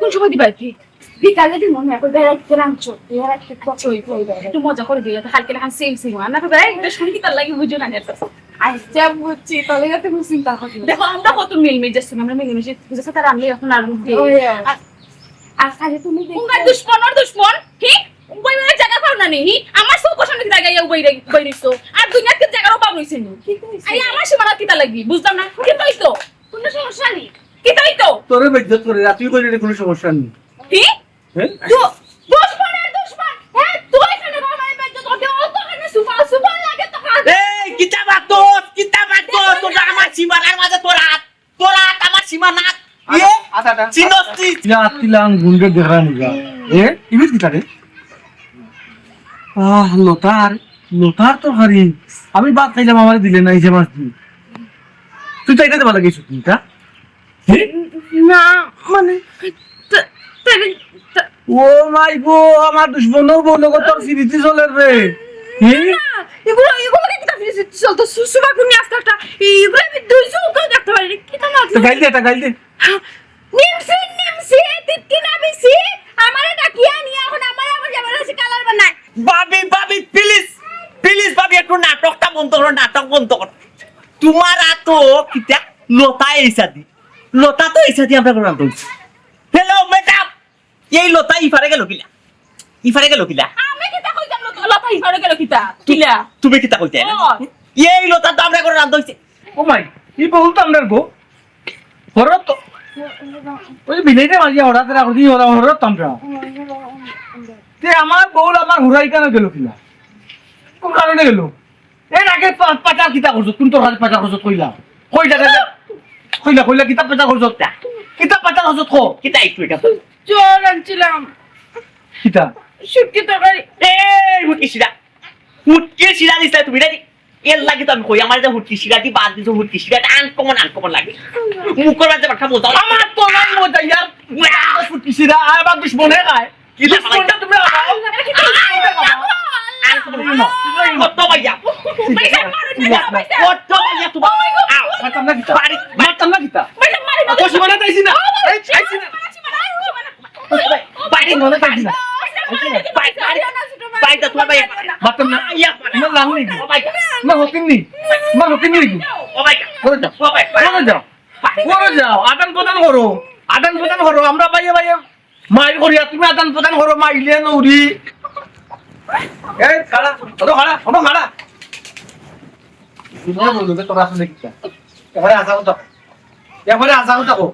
কোন সময় দিবা আর কি? বিকালে দিমু, আমি এখন বেড়াইতে আনছো, বেড়াইতে কত হইবো, একটু মজা করি দিও, তো কালকে লাখান সেম সেম। আর না তো বেড়াই, এটা শুনি কি তার লাগি বুঝো না, জানো? আচ্ছা, বুঝছি, তাহলে যাতে কোনো চিন্তা করি না। দেখো, আমরা কত মিলমিশ যাচ্ছি, আমরা মিলেমিশে বুঝেছো, তার আমি এখন আর বুঝি। ওই, ওই। আর, আর খালি তুমি দেখো। কোনটা দুশমন, ওর দুশমন? হি? উবাই মানে জায়গা পাও না নি, হি? আমার চোখ ওখানে জায়গা ইয়া উবাই রে-, উবাই রইছো। আর দুনিয়াতে জায়গার অভাব রইছে নি। কি কইছে? আই আমার সীমানা কিতা লাগি? বুঝলাম না। কিতা অইতো? কোনো সমস্যা নেই। কিতা অইতো? তোরে বেজ্জত করে, রাতুই কইলে কোনো সমস্যা নেই। হি? হ্যাঁ? দু-, দুশমনের দুশমন। হ্যাঁ, তুই এখানে বাবা বেজ্জত করতে, ও তো এখানে সুপার, সুপার লাগে তো কাজ। এই, কিতা মাতস? কিতা মাতস? তোরা আমার সীমানার মাঝে তোর হাত, তোর হাত আমার সীমানাত। ইয়ে? আচ্ছা, আচ্ছা। চিনস তুই? ইয়া, তিলাং গুন্ডে দেখরা নিগা। এ, ইবিত কিতা রে? আহ, লতার, লতার তরকারি। আমি ভাত খাইলাম, আমারে দিলে না, ইসে মাছ দি। তুই তো এটা দেবা লাগে, তুই তা? হে? না, মানে, তা-, তাইলে, তা- ও মাই গো, আমার দুশমনও বউ লোক তোর ফিরিতি চলে রে। হে? না, এগুলো, এগুলো কি তার ফিরিতি চলতো? সু-, সুবা কোন আজকে একটা, এগুলো আমি দুই চোখে দেখতে পারি না। কি তো মাছ? তো গাইল দে, এটা গাইল দে। নিমসি, নিমসি, তিত্তি নামিছি, আমারে ডাকিয়া নিয়া এখন আমারে আবার জবরদস্তি কালার বানায়। ভাবি, ভাবি, please, please ভাবি, একটু নাটকটা বন্ধ করো, নাটক বন্ধ করো। তোমার আতো কিতা লতা এই সাদি, লতা তো এই সাদি আমরা করে আনতে হইছে। Hello madam, এই লতা ইফারে গেল কিলা? ইফারে গেল কিলা? আমি কিতা কইতাম লতা, লতা ইফারে গেল কিতা? কিলা? তুমি কিতা কইতে? ও। এই লতা তো আমরা করে আনতে হইছে। ও মাই, ই বউ তো আমরার গো। হরত তো, ওই বিলাইতে মাঝে হঠাৎ রাখো দি হরা হরত তো আমরা। তে আমার বউ আমার হুরাই কেন গেল কিলা? কোন কারণে গেল? এর আগে পা-, পাচার কিতা করছো? কোন তোর হাতে পাচার করছো কইলা? কইলা, কইলা, কইলা, কইলা, কিতা পাচার করছো? কিতা পাচার করছো কো? কিতা একটু এটা? চোর আনছিলাম। কিতা? শুটকি তরকারি। এই, হুটকি শিরা। হুটকি শিরা দিছ তুমি নাকি? এর লাগি তো আমি কই, আমার যে হুটকি শিরা দি বাদ দিছো, হুটকি শিরা, এটা uncommon, uncommon লাগে। মুখর মাঝে বাক্কা বলতে আমার তো নাই মজা ইয়ার। হুটকি শিরা, আর আবার দুশমনে খায়। কি দুশমনটা তুমি আমার? কত ভাইয়া? কত ভাইয়া তোমার? আও। মারতাম না কিতা? বাড়ি। মারতাম না কিতা? মারতাম না কিতা? কত সময় না চাইছি না? এই, চাইছি না। বাড়ি মনে চাইছি না। বাড়ি, বাড়ি। বাড়িটা তোমার ভাইয়া। মারতাম না। ইয়া, তোমার লাল নেই। ও ভাই। না, হতিন নেই। না, হতিন নেই। ও ভাই। করে যাও। ও ভাই। করে যাও। করে যাও। আদান প্রদান করো। আদান প্রদান করো। আমরা ভাইয়া ভাইয়া মাইর করিয়া তুমি আদান প্রদান করো, মাইলে নৌরি। এই, খাড়া, ওটো খাড়া, ওটো খাড়া। দুনিয়া বলবে, তোরা আসলে কিতা? এবারে আজাও তো। এবারে আজাও তো।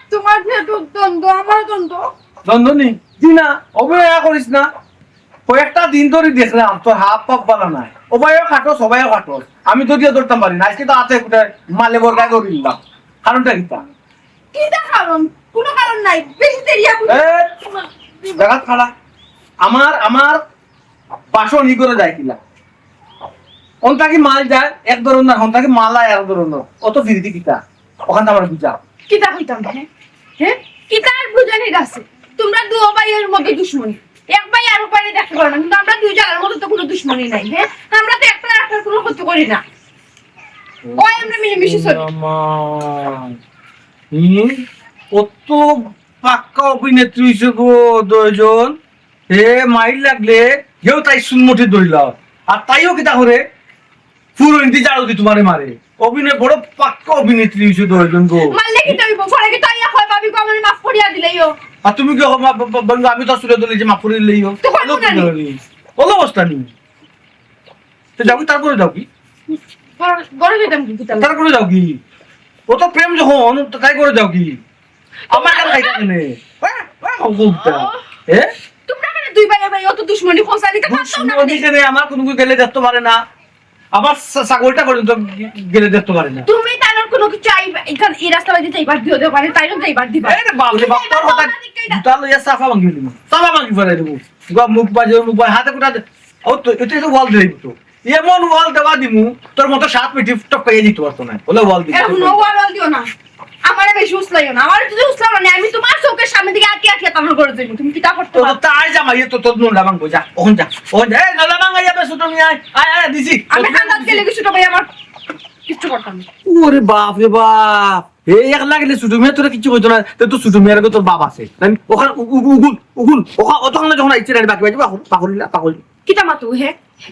তোমার যে দু-, দ্বন্দ্ব, আমার দ্বন্দ্ব। দ্বন্দ্ব নি? জি না, অভিনয় করিস না। কয়েকটা দিন ধরে দেখলাম, তোর হাব পাব বালা নাই। ও ভাইও খাটো, সবাইও খাটো। আমি তো দিয়ে ধরতাম পারি না। আজকে তো হাতে কুটে মালে বরগায় ধরে নিলাম। কারণটা কিতা? কিতা কারণ? কোনো কারণ নাই। বেশি দেরি আর এ, জাগাত খাড়া। আমার, আমার বাসন ই করে যায় কিলা? অন থাকি মাল যায় এক ধরনের, অন থাকি মাল আয় এক ধরনের। অত ফিরিতি কিতা? ওখান আমার বুঝা। কিতা কইতাম, হ্যাঁ? হ্যাঁ? কিতা আর বুঝানির আছে? তোমরা দুও ভাইয়ের মধ্যে দুশমনি। এক ভাই আর এক ভাইরে দেখতে পারে না, কিন্তু আমরা দুই জানার মধ্যে তো কোনো দুশমনি নাই, হ্যাঁ? আমরা তো একটা আরেকটার কোনো ক্ষতি করি না। ওই আমরা মিলেমিশে চলি। আল্লাহ মা। হুম? কত পাক্কা অভিনেত্রী হইছে গো, দুইজন। এ মাইর লাগলে কেউ তাই সুনমুঠি ধরিলাও। আর তাইও কিতা করে? পুরো হিন্দি জানো দি তোমারে মারে। অভিনয় বড় পাক্কা অভিনেত্রী হইছে দুইজন গো। মারলে কিতা অইবো? পরে কিতা ইয়া কয়, "ভাবি গো, আমারে মাফ করিয়া দিলাইও।" আর তুমি কি কও, "মা-, বা-, বা-, বন্ধু, আমি তো চুলে ধরলে যে মাফ করিয়া দিলাইও।" তো কয় না নি? অলো অবস্থা নি। তো যাও কি, তার করে যাও কি? ঘর-, ঘরে যাইতাম কি, কিতা? তার করে যাও কি? ও তো প্রেম যখন, তো তাই করে যাও কি? আমার কাছে খাইতে কেনে? হ্যাঁ? হ্যাঁ, হ্যাঁ, হ্যাঁ, হ্যাঁ। এ? তোমরা কেনে দুই ভাই ভাই অত দুশমনি খোঁজা দিতে পারছো না দুশমনি কেনে? কেনে? আমার কোনো কেউ গেলে দেখতে পারে না। আমার ছা-, ছাগলটা পর্যন্ত গেলে দেখতে পারে না। তুমি তার কোনো কিছু আইবা, এখান এই রাস্তা বাদি যাইবার দিও, দিও পারে, তাই না যাইবার দিবা। এ রে বাপ রে বাপ, তোর কথা জুতা লইয়া চাপা ভাঙি দিবো। চাপা ভাঙি ফেলাই দিবো। গো, মুখ বাজে, মুখ বাজে, হাতে কোটা দে। ও তো, এটা তো ওয়াল দিলে তো। এমন ওয়াল দেওয়া দিমু, তোর মতো সাত মিনিট টপকাইয়া দিতে পারতো না। বলে ওয়াল দিবি। এখন ওয়াল ওয়াল দিও না। আমারে বেশি উসলাইও না। আমারে যদি উসলাও না, আমি তোমার চোখের সামনে থেকে আটকে আটকে তাড়াতাড়ি করে দেবো। তুমি কিতা করতে তো পারো? তাই জামাই, তো তোর নোলা ভাঙবো, যা। ওখান যা। ওখান যা। এই নোলা ভাঙা যাবে, ছোট মিয়া। আয়, আয়, আয়, দিছি। আমি ঠান্ডাত গেলে কি ছোট ভাই আমার কিচ্ছু করতাম না। ওরে বাপ রে বাপ। এই একলা গেলে ছোট মিয়া তোরা কিচ্ছু কইতো না। তো তোর ছোট মিয়ার লগে তোর বাপ আছে। তাই ওখানে উ-, উ-, উগুল, উগুল। ওখানে অতক্ষণ যখন আইছে না, বাকি বাকি পাকড়-, পাকড়িলা, পাকড়িলা। কিতা মাতো হে?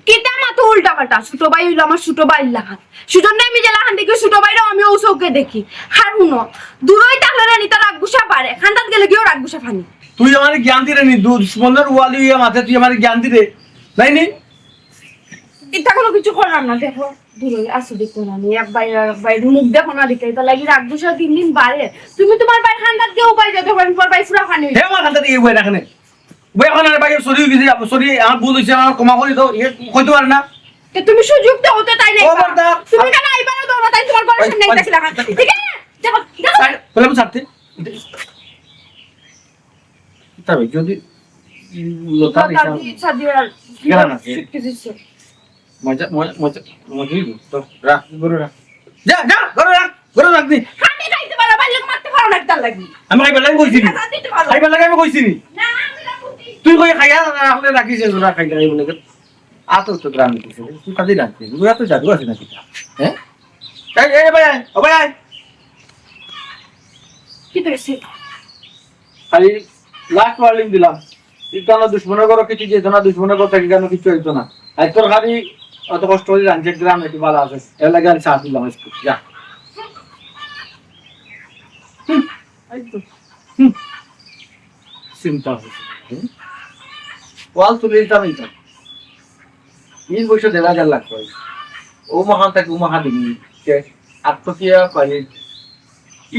কিতা মাতো উল্টা পাল্টা? ছোট ভাই হইলো আমার ছোট ভাইর লাখান। সুজন্য আমি যে লাখান দেখি, ছোট ভাইরাও আমি ও চোখে দেখি। আর হুনো, দূরই থাকলে রানী তার রাগ গুসা বাড়ে, খান্দাত গেলে গিয়েও রাগ গুসা ফানি। তুই আমারে জ্ঞান দিরে নি, দুশমনের ওয়ালি হইয়া মাতে তুই আমারে জ্ঞান দিরে। নাই নি? ইতা কোনো কিছু করলাম না, দেখো। দূরই আসো দেখো না, আমি এক ভাই আর এক ভাই মুখ দেখো না দেখে, এটা লাগি রাগ গুসা দিন দিন বাড়ে। তুমি তোমার ভাই খান্দাত গিয়ে উপায় যাও, দেখো আমি তোমার ভাই ফুরা ফানি। হে আমার খান্দাত গিয়ে উপায় রাখে নাই। ওই এখন আর ভাই সরি হয়ে গেছে, সরি, আমার ভুল হয়েছে, আমার ক্ষমা করে দাও, এ কইতে পারে না। তো তুমি সুযোগ তো হতে তাই নাই ও বা? বারদা। তুমি কেন আইবার দাও না, তাই তোমার ঘরের ওই, সামনে ওই, আইতাছিলা, হ্যাঁ? ওই, ঠিক আছে? দেখো, দেখো। স্যার, বললাম স্যার, তুই? তবে যদি লতা লতা দিতাম, দিয়ে ইচ্ছা দিয়ে আর গেলাম না। সুটকেস দিচ্ছে। মজা, মজা, মজা, মজা হইব। তো রাখ, গরু রাখ। যা, যা, গরু রাখ, গরু রাখ দি। আমি খাইতে পারো, বাইরে মারতে পারো না, কিতার লাগি? আমি খাইবার লাগি কইছি নি? খাইবার লাগি আমি কইছি নি? না, আমি না বুঝি। তুই কই খাইয়া রাখলে রাখিস, গরু রাখ, খাইতে খাইব না। আতো তো গ্রামে কিছু, তুই কাজে রাখবি। গরু তো জাদু আছে নাকি? হ্যাঁ? এই, এই, ভাই আয়, ও ভাই আয়। কি হয়েছে? খালি লাস্ট ওয়ার্নিং দিলাম। ইকানো দুশমনের ঘরো কিছু যেত না, দুশমনের ঘর থেকে কেন কিছু হইতো না। আর তোর খালি অত কষ্ট করে রাঁধছে গ্রাম একটু ভালো আছে। এর লাগে আমি চা দিলাম একটু। যা। হুম, এই তো। হুম। চিন্তা হয়েছে। হুম। ওয়াল তুলে দিতাম এইটা। বিশ বছর দেড় হাজার লাগবে। ও মহান থাকে, ও মহান দিবি। কে? আত্মক্রিয়া করে।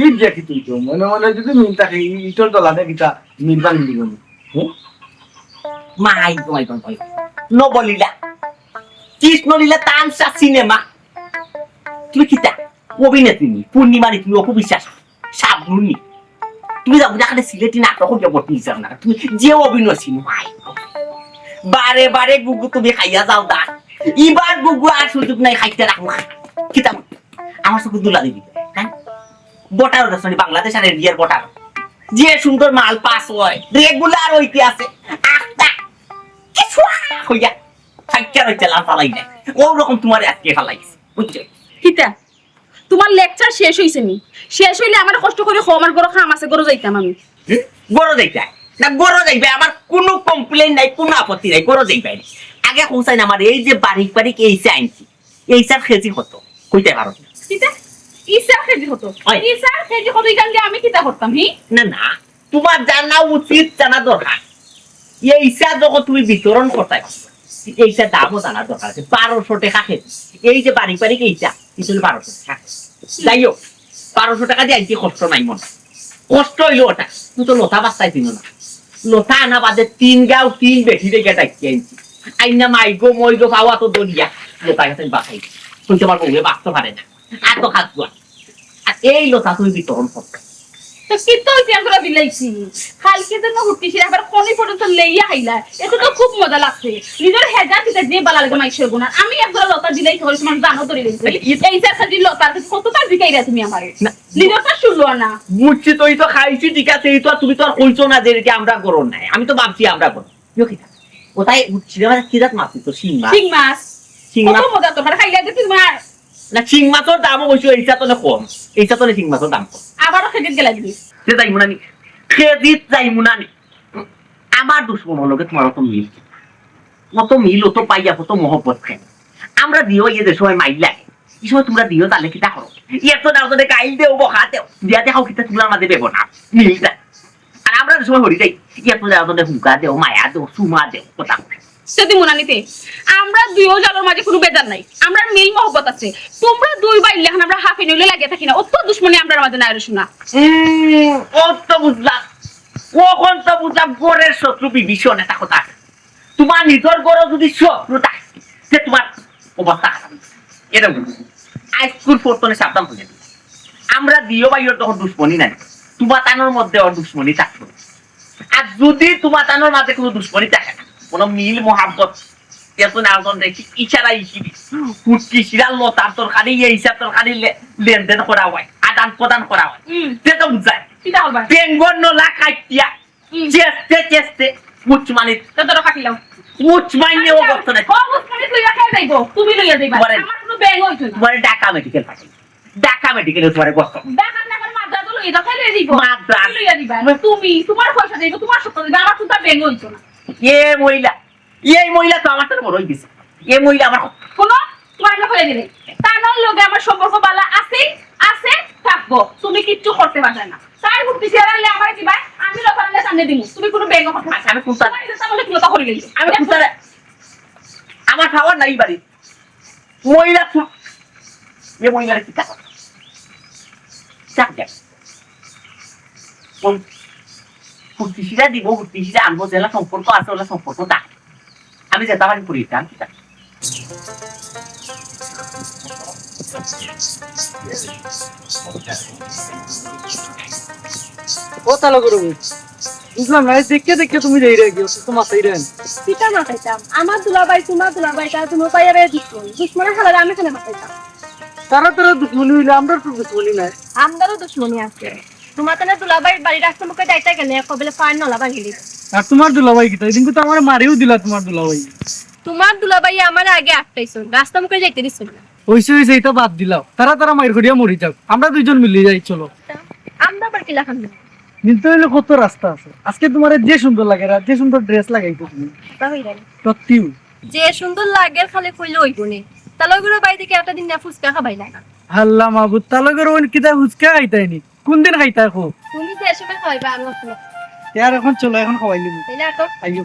ইট দেখি তুই তো। মনে মনে যদি মিল থাকে, ই-, ইটর দলানে কিতা মিল বানিয়ে দিব। হুম? মাই, মাই, মাই, মাই। নবলীলা। কৃষ্ণলীলা, তামসা, সিনেমা। তুমি কিতা? অভিনেত্রী নি? পূর্ণিমা নি? তুমি অপু বিশ্বাস? শাবনূর নি? তুমি যাও, যেখানে সিলেটি নাটক হইয়া বটি হিসাব না। তুমি যে অভিনয় সিনেমা। বারে বারে গুগু তুমি খাইয়া যাও দা। ইবার গুগু আর সুযোগ নাই খাইতে রাখো। কিতা? আমার চোখে দুলা দিবি, হ্যাঁ? বটার ওটা শুনি বাংলাদেশ আর ইন্ডিয়ার বটার। যে সুন্দর মাল পাস হয়, রেগুলার হইতে আছে। আস্তা। কিছু হইয়া। খাইতে রইতে লাল ফালাই নাই। ওরকম তোমার আজকে ফালাইছে। বুঝছো? কিতা? তোমার লেকচার শেষ হইছে নি? শেষ হইলে আমার কষ্ট করে কও, আমার ঘরো কাম আছে, ঘরো যাইতাম আমি। হুম? ঘরো যাইতাই? না, ঘরো যাইবে, আমার কোনো কমপ্লেন নাই, কোনো আপত্তি নাই, ঘরো যাইবে। আগে কও চাই না আমার এই যে বারিক বারিক এইচা আনছি, এইচার কেজি কত? কইতে পারো না। কিতা? ইছার কেজি কত? ওই। ইছার কেজি কত? ইখান দিয়া আমি কিতা করতাম, হি? না, না, তোমার জানা উচিত, জানা দরকার। এইচা যখন তুমি বিতরণ করতায়, এইচা দামও জানা দরকার আছে। বারোশো টেকা কেজি। এই যে বারিক বারিক এইচা, ইটা অইলো বারোশো টেকা। যাই হোক, বারোশো টেকা দিয়া আনতে কষ্ট নাই মনে। কষ্ট অইলো ওটা। তুমি তো লতা বাস্তায় চিনো না। লতা আনা বাদে তিন গাঁও তিন বেটি রেখে ডাকিয়া আনছি। আইনা মাই গো, মই গো, পাওয়া তো দলিয়া। লতা গেছে বাসাই। শুনতে পারবো, ওয়ে বাঁচতে পারে না। আর তো হাত ধোয়া। আর এই লতা তুমি বিতরণ করতে। তো কি তো ওই পেয়ার করে বিলাইছি? কালকে যেন হুটকি শিরা আবার কনি পর্যন্ত লেইয়া খাইলা। এতে তো খুব মজা লাগছে। নিজের হেজা পিঠা যে বালা লাগে মাইষের গুণ। আর আমি একবার লতা বিলাইছি, বলে তোমার জানো ধরে লেইছি। এই যে খালি লতার কত তার বিকাইরা তুমি আমারে। না। নিজের তা শুনলো না। বুঝছি তো, এই তো খাইছি, ঠিক আছে, এই তো আর তুমি তো আর কইছো না যে এটা আমরা গরম নাই। আমি তো ভাবছি আমরা গরম। ইয়ো কিতা? ওটাই উঠছি রে, মানে কি জাত মাছ তো? শিং মাছ। শিং মাছ। শিং মাছ। কত মজা তো, মানে খাইলে যে তোমার। না, শিং মাছর দামও অবশ্য এইটা তো না কম। এইটা তো না শিং মাছর দাম কম। আবারও খেতে গেলে দিবি। সে যাইমু না নি। খেদিত যাইমু না নি। আমার দুশমন হলো গিয়া তোমার অত মিল। অত মিল, অত পাইয়া, অত মহব্বত খাই। আমরা দিও ইয়ে যে সময় মাইল লাগে, এই সময় তোমরা দিও তাহলে কিতা করো? এত দাও তো গাইল দেও, বকা দেও। দিয়া দেখাও কিতা তোমরা আমাদের বেবো না। মিলটা। আর আমরা যে সময় হরি যাই, ইয়া তো যাও, তোদের হুঙ্কা দেও, মায়া দেও, সুমা দেও, কথা কও। সে দিমু না নিতে। আমরা দুইও জালর মাঝে কোনো বেজার নাই। আমরার মিল মহব্বত আছে। তোমরা দুই ভাইর লাখান আমরা হাফে নইলে লাগিয়া থাকি না। অত দুশমনি আমরার মাঝে নাই রে সোনা। উম, ও তো বুঝলাম। অখন তো বুঝলাম, ঘরের শত্রু বিভীষণ, এটা কথা। তোমার নিজর ঘরো যদি শত্রু থাকে, তে তোমার অবস্থা খারাপ অইবো। এটা বুঝো। আইজকুর পর তনে সাবধান অইয়া দিও। আমরা দিও ভাইর তখন দুশমনি নাই। তোমার তানর মধ্যে ওর দুশমনি থাকবো। আর যদি তোমার তানর মাঝে কোনো দুশমনি থাকে না, কোনো মিল মোহাব্বত, একজন আরেকজন দেখি ইশারা ইশিরি, উটকি শিরা লতার তরকারি, ইয়ে ইশার তরকারি লে-, লেনদেন করা হয়, আদান প্রদান করা হয়। হুম। তে তো বুঝায়। কিতা করবা? বেঙ্গর নলা কাটিয়া, হুম। চেষ্টা, চেষ্টা, মুচমানি। তো ধরো কাটিলাম। মুচমানি ও করতো না। ও মুচমানি তুই রাখে যাইবো, তুমি লইয়া যাইবা। তোমারে আমার কোনো বেঙ্গ হইতো না। তোমারে ঢাকা মেডিকেল পাঠাই। ঢাকা মেডিকেলে তোমারে গস্ত। ঢাকা না করে মাদ্রাজ লইয়া যাও, খালি দিব। মাদ্রাজ। তুমি লইয়া দিবা। তুমি, তোমার পয়সা দিব, তোমার সত্য দিব, আমার কোনটা বেঙ্গ হইতো না। এ মহিলা, এই মহিলা তো আমার তো বড় হয়ে গেছে। এই মহিলা আমার কোনো তোমার না করে দিলে। তার লগে আমার সম্পর্ক বালা আছে, আছে, থাকবো। তুমি কিচ্ছু করতে পারবে না। তার মুক্তি চেয়ার আনলে আমার দিবা, আমি লোক আনলে সামনে দিব। তুমি কোনো বেঙ্গ করতে আচ্ছা, আমি কোনটা তোমার ইচ্ছা বলে তুমি কথা করে গেলি। আমি কোনটা আমার খাওয়ার নাই বাড়ি। মহিলা তু-, এ মহিলারে কিতা কর? চাপ দেন। কোন হুতিশিরা দিব, হুতিশিরা আনবো, যেলা সম্পর্ক আছে, ওলা সম্পর্ক দা। আমি যেটা পারি করি, আমি কিতা? ও তালা করবো। বুঝলাম না, এই দেখে দেখে তুমি যাই রে, কি অসুস্থ মাথায় রে। কিতা মাতাইতাম? আমার দুলাভাই, তোমার দুলাভাই, তারা দুনো পাইয়ারে দুশমন। দুশমনের খেলারে আমি কেনে মাতাইতাম? তারা তারা দুশমনি হইলে আমরার তো দুশমনি নাই। আমরারও দুশমনি আছে। তোমার তানে দুলাভাই বাড়ি রাস্তা মুখে যাইতে গেলে কবলে পায়ের নলা ভাঙিলি। আর তোমার দুলাভাই কিতা? এদিন তো আমার মারিও দিলা তোমার দুলাভাই। তোমার দুলাভাই আমার আগে আটকাইছো, রাস্তা মুখে যাইতে দিছো না। ওইসে ওইসে এটা বাদ দিলাও, তারা তারা মাইর করিয়া মরি যাক, আমরা দুইজন মিলি যাই, চলো। আমরা আবার কিলা খান? মিলতে হইলে কত রাস্তা আছে। আজকে তোমার যে সুন্দর লাগে, যে সুন্দর ড্রেস লাগাইছো তুমি। তা হইল। সত্যি। যে সুন্দর লাগে খালি কইলে হইব নি। তালই করে বাড়ি থেকে একটা দিন না ফুচকা খাবাই লাগা। আল্লাহ মাবুদ, তালই করে ওই কিতা ফুচকা খাইতাই নি? কোন দিন খাইতা কো? তুমি যে সময় খাইবা আমি অখন। ইয়ার এখন চলো, এখন খাওয়াই নিব। তাইলে আর তো আইও।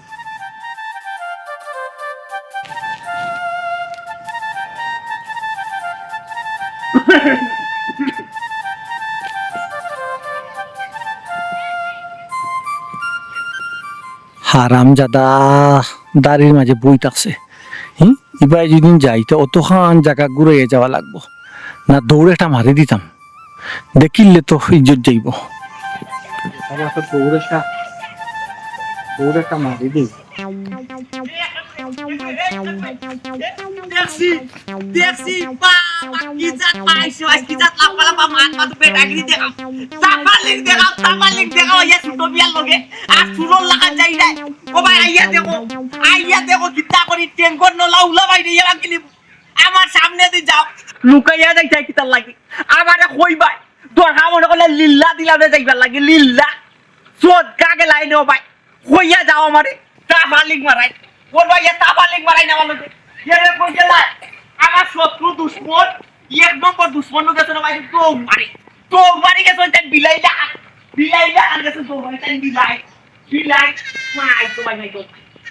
হারামজাদা দাড়ির মাঝে বই থাকছে। হি? ইবায় যদি যাইতে অতখান জাগা ঘুরাইয়া যাওয়া লাগবো। না দৌড় একটা মারি দিতাম। দেখিলে তো ইজ্জত যাইব। আমার তো দৌড় একটা, দৌড় একটা মারি দিই। দেখছি, দেখছি, বাবা, কি জাত পাইছো, আজ কি জাত লাফা লাফা মান মাতো বেটাগিরি দেখাও। তাপালিক দেখাও, তাপালিক দেখাও, ইয়া ছোট বিয়ার লগে। আর সুরর লাগা যাই যায়। ও ভাই, আইয়া দেখো, আইয়া দেখো, কিতা করি, টেঙ্গর নলা উলা ভাই রে, ইয়া বাকিলি। আমার সামনে দি যাও, লুকাইয়া যাইতায় কিতার লাগি? আমারে কইবায়, দরকার মনে করলে লিল্লা দিলাম রে যাইবার লাগি, লিল্লা। সদকা গেলায় নে ও ভাই, কইয়া যাও আমারে, তাফালিং মারাই। ওর ভাই, এ তাফালিং মারাই না বলো যে। এরে কই গেলায়? আমার শত্রু দুশমন, এক নম্বর দুশমন গেছে না ভাই, দৌড় মারি। দৌড় মারি গেছে ওই তাই বিলাইলা, বিলাইলা আর গেছে দৌড় মারি তাই বিলাই, বিলাই। মাই তো ভাই, মাই তো।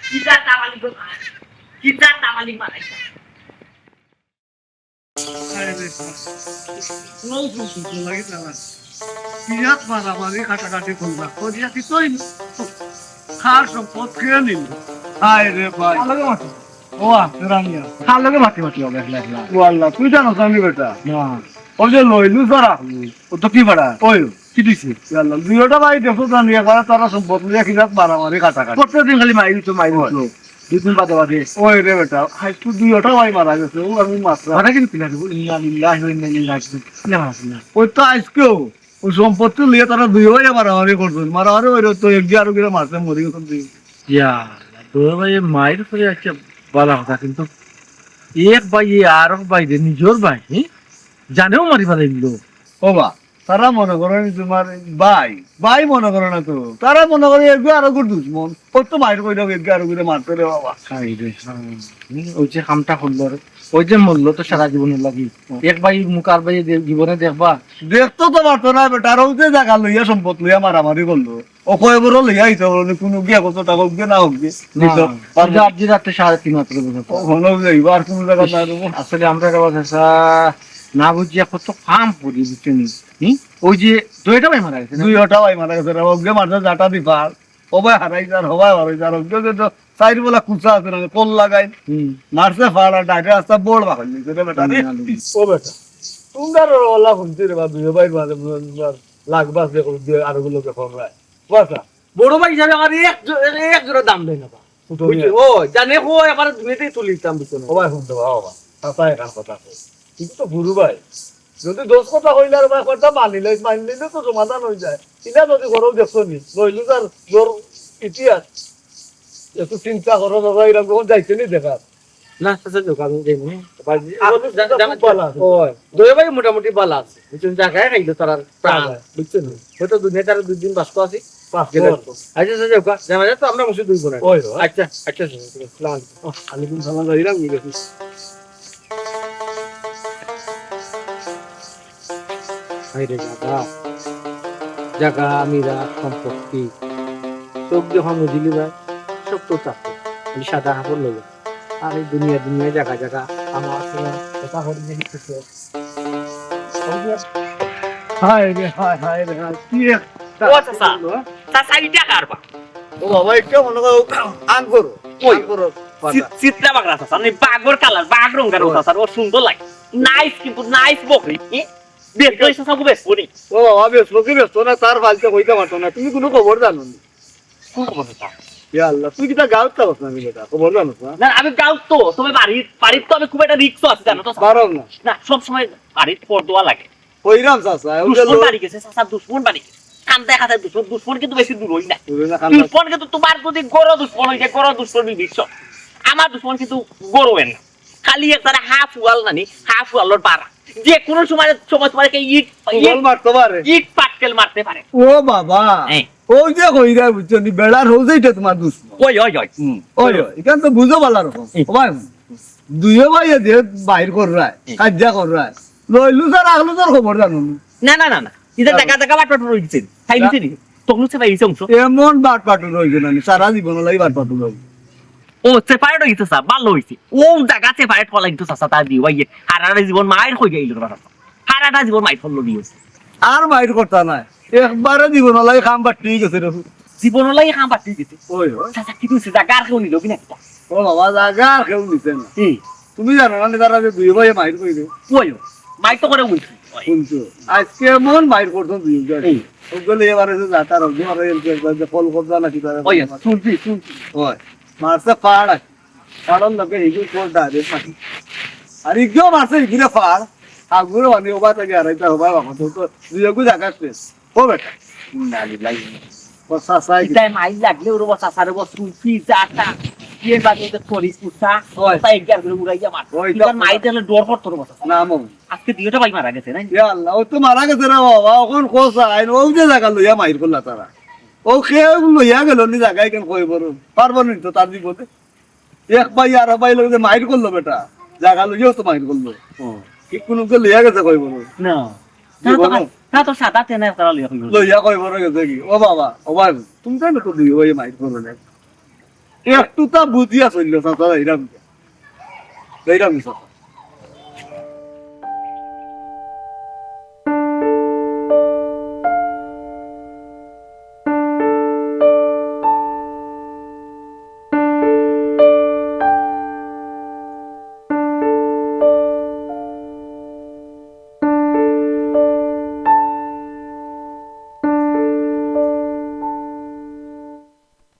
কিতা তাফালিং গো ভাই, কিতা তাফালিং মারাই। হায় রে, কোন সুযোগ লাগে তারা? বিরাট মারামারি কাটাকাটি করলা। করিয়া কি তৈল? কার সম্পদ কে নিল? হায় রে ভাই। কার লগে মাতি? ও, আ, রানিয়া। কার লগে মাতি মাতি হবে একলা একলা? ও আল্লাহ, তুই জানো জানি বেটা? না। ওই যে লইলু সারা। হুম। ও তো কি বেটা? ওই। কি দিছে? ইয়াল্লা, দুইওটা ভাই দেখো জানি, একবার তারা সম্পদ লইয়া কিনা মারামারি কাটাকাটি। প্রত্যেকদিন খালি মাইর তো মাইর তো। দুই দিন বাদে বাদে। ওই রে বেটা, হাই তুই দুইওটা ভাই মারা গেছে, ও আমি মাত্র। মারা গেল কিনা রে? ইন্না লিল্লাহি ওয়া ইন্না ইলাইহি রাজিউন। কিলা মারছে না? ওই তো আজকেও, ওই সম্পত্তি লইয়া তারা দুই ভাই মারামারি করছে। মারামারি ওই তো এক দিয়ে আরো কিনা মারছে, মরি গেছে দুই। ইয়া, দুই ভাই মাইর করে একটা ভালা কথা, কিন্তু এক ভাই আর এক ভাই রে, নিজর ভাই, হি? জানেও মারি ফেলাইল। ও বা, তারা মনে করে নি তোমার ভাই, ভাই মনে করে না তো। তারা মনে করে এগু আরো গুর দুশমন। ও তো মাইর কইলো এগু আরো গুরে মারতে রে বাবা। হায় রে, হ্যাঁ। হুম, ওই যে কামটা করলো রে, ওই যে মরলো তো সারা জীবনের লাগি। হুম। এক ভাই মুখ আর ভাই দে-, জীবনে দেখবা? দেখতো তো পারতো না বেটা, আর ওই যে জাগা লইয়া সম্পদ লইয়া মারামারি করলো। ও কয় বড় লইয়া আইতো বলো নি, কোনো গিয়া কত টাকা হোক গিয়া না হোক গিয়া। না, নিতো। ওই যে আট দিন রাত্রে সাড়ে তিন মাত্র বুঝো তো। ও হলো যে এবার কোনো জায়গা না দেবো। আসলে আমরা এটা কথা না বুঝিয়া কত কাম করি, বুঝছো নি? হুম? ওই যে দুইটা ভাই মারা গেছে না? দুইটা ভাই মারা গেছে রে, ওকে মারছে জাটা দি পার। ও ভাই হারাই যার, ও ভাই হারাই যার, ওকে যে তো সাইড বলা কুচা আছে না, কল লাগাই। হুম। মারছে ফাড়া, ডাইরে রাস্তা বড় বাকল নিছে রে বেটা রে। হুম, হুম। ও বেটা, তোমরা ওলা ঘুমতে রে বা দুই ভাই মারে, মারে, লাগবা সে করে দিয়ে আরো গুলো কে ফোন রায়। বাসা, বড় ভাই হিসাবে আমার এক জো-, এক জোড়া দাম দেয় না বা। বুঝছো? ও, জানে কো, এবার দুনিয়াতেই তুলিতাম, বুঝছো না? ও ভাই, হুনতো বাবা, বাবা। চাচা এখান কথা কই। কিন্তু তো গুরু ভাই। যদি দশ কথা কইলে আর ভাই কথা মানি লই, মানি লইলে তো সমাধান অই যায়। ইলা যদি করো দেখছো নি, রইল তার জোর ইতিহাস। একটু চিন্তা করো, বাবা, এরকম কখন যাইতে নি দেখার। না, চাচা, যাউক, আমি যাইমু। বাবা, আ, দয়া ভাই মোটামুটি ভালা আছে। বুঝছো নি? জাগায় খাইলো তারার প্রাণ। হ্যাঁ ভাই। বুঝছো নি? হয়তো দুনিয়াত আরো দুই দিন বাঁচতো আছি। পাঁচ গেলে বছর। আচ্ছা, আচ্ছা, যাউক, জানা যায় তো আমরা মুসি দুই বোন। ওই, ওই। আচ্ছা, আচ্ছা, আচ্ছা, আচ্ছা, আসসালামু আলাইকুম। ওয়ালাইকুম সালাম, যাইরাম, বুঝছো নি? হায় রে বাবা, জাগা, মিরাত, সম্পত্তি, চোখ যখন মুজিলি ভাই, সব তো তার। খালি সাদা কাপড় লইয়া। আর এই দুনিয়া, দুনিয়া, জাগা, জাগা, আমার তোমার কথা হরি যে কিছু। হায় রে, হায়, হায় রে, হায়। কি একটা ও চাচা, চাচা, ইটা কার বা? ও বাবা, ইটা মনে করো আঙ্গুর। ওই। আঙ্গুর। চি-, চিত্রা বাগড়া চাচা, মানে বাগর কালার, বাগ রঙের ওই। চাচা, ও সুন্দর লাগে। নাইস কিন্তু, নাইস বকরি। এ? বেচবো এই চাচা, বেচবো নি? ও বাবা, বেচবো কি বেচবো না, তার ফালতে কইতে পারতো না। তুমি কোনো খবর জানো নি? কোন খবর চাচা? ইয়া আল্লাহ, তুই কিতা গাঁওত থাকস না নি বেটা? খবর জানোস না? না, আমি গাঁওত তো, তবে বাড়িত, বাড়িত তো আমি খুব একটা রিস্ক আছে, জানো তো চাচা? বারো না। না, সব সময় বাড়িত পর্দা লাগে। কইরাম চাচা, ওই যে দুশমন লো- বাড়ি গেছে, চাচা, দুশমন বাড়ি গেছে। কান্দায় কান্দায় দুশমন, দুশমন কিন্তু বেশি দূর অই না। দূরে না, কান্দায়। দুশমন কিন্তু তোমার যদি গরো দুশমন অই যায়, গরো দুশমন বিভীষণ। আমার দুশমন কিন্তু গরো অয় না। খালি এক তারা হাফ ওয়াল নানি, হাফ ওয়ালর বাড়া। যে কোনো সময়, সময় তোমার একটা ইট, ইট, ইট মারতে পারে। ইট পাটকেল মারতে পারে। ও বাবা। হ্যাঁ। ওই যে কইরা বুঝছো নি, বেড়ার হউ যে ইটা তোমার দুশমন। ওই, ওই, ওই। হুম। ওই, ওই। ইখান তো বুঝো ভালা রকম। হুম। ও ভাই, দুইও ভাইয়ে যে বাইর কররায়, হুম। কাজিয়া কররায়, লইলু স্যার, আগলু স্যার খবর জানো নি? না, না, না, না। ইটা জানো। জাগা জাগা বাটপাটুর অই গেছে। খাই না। নিছে নি? তখন সে ভাই এই অংশ। এমন বাটপাটুর অই গেছে না নি, সারা জীবন লাই বাটপাটুর অই গেছে। ও, separate অই গেছে স্যার, ভালা অইছে। ও জাগা separate করা লাগতো চাচা, তার দিও ভাইয়ে। আর আর জীবন মাইর কই গেল রে বাবা। আর একটা জীবন মাইর করলো দিও। আর মাইর করতা নায়। একবারে জীবন লাই কাম বাট্টি গেছে রে। জীবন লাই কাম বাট্টি গেছে। ওই, ওই। চাচা, কি কইছে? জাগা আর কেউ নিল কি না? ও বাবা, জাগা আর কেউ নিছে না। কি? তুমি জানো না, তারা যে দুই ভাইয়ে মাইর কইলে? ওই, ওই। মাইর তো করে বলছি। ওই। শুনছো? আজকে এমন মাইর করছো দুই ভাই। এই। ওগুলো এবারে যে যাতা রোগ, এবারে এলকে একবার যে কল করবা না কি তারা ওই, বলবা। শুনছি, শুনছি। ওই। মারছে ফাড় আছে। ফাড়র লগে হিগুর পর direct মাটি। আর ইগিও মারছে হিগুরে ফাড়। আগুরে মানে ওবা থেকে আর এটা ওবা বাবা তো, তো দুই এগু জায়গা শেষ। ও বেটা। ইন্না লিল্লাহি। ও চাচাই কি? ইতায় মাইর লাগলে ওর ও চাচারে ও সুফি জাতা। ইয়ে বাদে তো করি কুসা। ওই। তাই একবার করে উড়াইয়া মার। ওই তো। ইতার মাইর দিলে ডর করতো রে ও চাচা। না, মম। আজকে দুইটা ভাই মারা গেছে, না? ইয়া আল্লাহ, ও তো মারা গেছে রে বাবা। অখন কোসা আইন, ও যে জায়গা লইয়া মাইর করলা তারা। ও কেউ লইয়া গেল নি জায়গায় কেন কই বড়? পারবো নি তো তার জীবনে। এক ভাই আর এক ভাই লগে যে মাইর করলো বেটা, জায়গা লইয়াও তো মাইর করলো। হুম। কি কোনো কে লইয়া গেছে কই বলো? না। না তো জীবনে? তা-, তা তো সাদা তেনে তারা লইয়া কই বলো? লইয়া কই বলো গেছে কি? ও বাবা, ও ভাই, তুমি জানো তো দুই ভাই মাইর করলো না। একটু তা বুঝিয়া চললো, চাচা, এইরকম। এইরকম চাচা।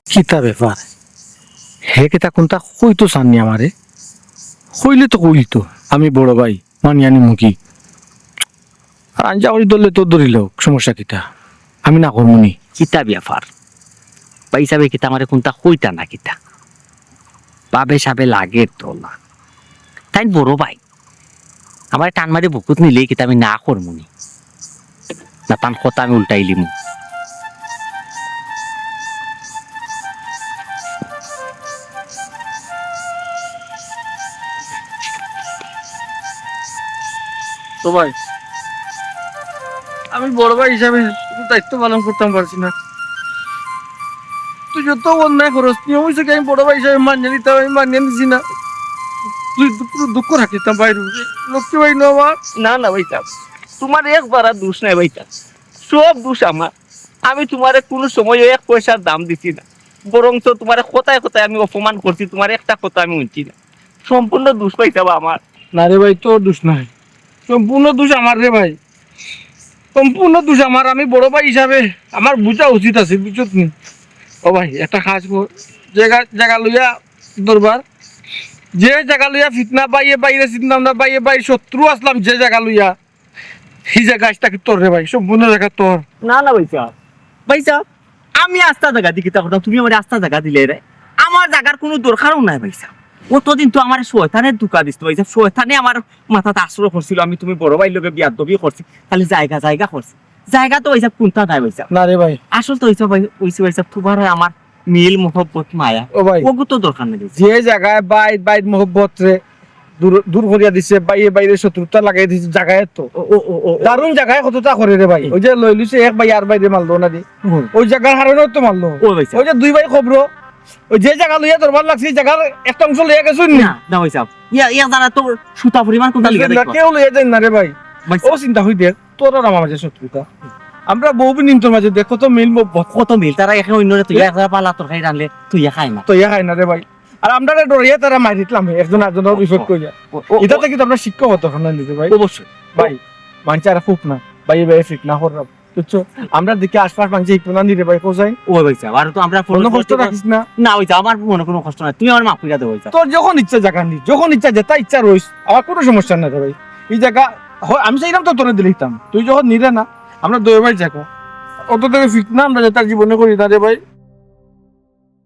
কিতা ব্যাপার? হে কিতা কুনতা কইতো চাননি আমারে? কইলে তো কইতো, আমি বড় ভাই, মানিয়া নিমু কি? আর আঞ্জা করি ধরলে তো ধরিল, সমস্যা কিতা? আমি না করমু নি। কিতা ব্যাপার? ভাই সাবে কিতা আমারে কুনতা কইতা না কিতা? বাবে সাবে লাগে তো না। তাইন বড় ভাই। আমারে টান মারি বুকুত নিলে কিতা আমি না করমু নি? না, তান কথা আমি উল্টাই লিমু। তো ভাই, আমি বড় ভাই হিসাবে শুধু দায়িত্ব পালন করতাম পারছি না। তুই যত অন্যায় করস, নিয়ম হইছে কি আমি বড় ভাই হিসাবে মানিয়া নিতাম, আমি মানিয়া নিছি না। তুই দু-, পুরো দুঃখ রাখিতাম ভাই, লক্ষ্মী ভাই নো আমার। না, না ভাই সাব, তোমার এক বারা দোষ নাই ভাই সাব, সব দোষ আমার। আমি তোমারে কোনো সময় এক পয়সার দাম দিছি না, বরঞ্চ তোমারে কথায় কথায় আমি অপমান করছি, তোমার একটা কথা আমি শুনছি না। সম্পূর্ণ দোষ ভাই সাব আমার। না রে ভাই, তোর দোষ নাই, সম্পূর্ণ দোষ আমার রে ভাই, সম্পূর্ণ দোষ আমার। আমি বড় ভাই হিসাবে আমার বুঝা উচিত আছে, বুঝছত নি? ও ভাই, একটা কাজ কর, জাগা, জাগা লইয়া দরবার, যে জাগা লইয়া ফিতনা, বাইয়ে বাইরে চিনতাম না, বাইয়ে বাইরে শত্রু আছলাম, যে জাগা লইয়া, হি জাগা আইজ থাকি তোর রে ভাই, সম্পূর্ণ জাগা তোর। না, না ভাইসাব, ভাইসাব, আমি আস্তা জাগা দি কিতা করতাম, তুমি আমারে আস্তা জাগা দিলায় রে। আমার জাগার কুনু দরকারও নাই ভাইসাব। অতদিন তো আমারে শয়তানে ধুকা দিছিল ভাইসাব, শয়তানে আমার মাথাত আশ্রয় করছিল, আমি তুমি বড় ভাইর লগে বিয়াদবি করছি, খালি জাগা জাগা করছি। জাগা তো ভাইসাব কুনতা নাই ভাইসাব। না রে ভাই। আসল তো ভাইসাব, ভাই, অইছে ভাইসাব, তুমার আর আমার মিল মহব্বত মায়া। ও ভাই। অগু তো দরকার নাই ভাইসাব। যে জাগায় বাইর বাইর মহব্বত রে দূর, দূর করিয়া দিছে, বাইয়ে বাইরে শত্রুতা লাগাই দিছে, জাগায় তো। ও, ও, ও, ও, ও। দারুণ জাগায় কততা করে রে ভাই। হুম। ওই যে লই লইছে এক ভাই আর বাইরে মারলো না রে। হুম। ওই জাগার কারণেও তো মারলো। ও ভাইসাব। ওই যে দুই ভাই খবর, ওই যে জাগা লইয়া দরবার লাগছে, এই জাগার একটা অংশ লইয়া গেছইন নি? না, না ভাইসাব। ইয়া, ইয়া যারা তো সুতা পরিমাণ কুনতা লিখা না, দেখো। কেউ লইয়া যায় না রে ভাই। ভাইসাব। ও চিন্তা হই দেখ, তোর আর আমার মাঝে শত্রুতা। আমরা বহু দিন তোর মাঝে দেখ, কত মিল মহব্বত। কত মিল, তারা একে অন্যরে তুই ইয়া। এক জাগা পালা তরকারি রানলে তুই ইয়া খায় না। তুই ইয়া খায় না রে ভাই। আর আমরারে ডরাইয়া তারা মারি দিতলাম, একজন আরজনর বিপদ কইয়া। ও, ও, ইটা ও। থাকি তো আমরা শিক্ষা হতো না নিতে ভাই। অবশ্যই। ভাই, মানষে আর খুব না। ভাই, ভাই, ফিতনা করলাম। বুঝছো? আমরা দেখি আশপাশ মানষে ইকো না নিরে ভাই, কোথায়? ও ভাইসাব, আর তো আমরা কোনো কষ্ট রাখিস না। না ভাইসাব, আমার মনে কোনো কষ্ট নাই। তুমি আমার মাফ করিয়া দেও ভাইসাব। তোর যখন ইচ্ছা জাগা নি, যখন ইচ্ছা যেটা ইচ্ছা রইস, আমার কোনো সমস্যা নাই রে ভাই। এই জাগা, হয়, আমি চাইলাম তো তোরে দিলিতাম। তুই যখন নিরে না, আমরা দুই ভাই জাগা। অত তোরে ফিতনা আমরা যেটা জীবনে করি না রে ভাই।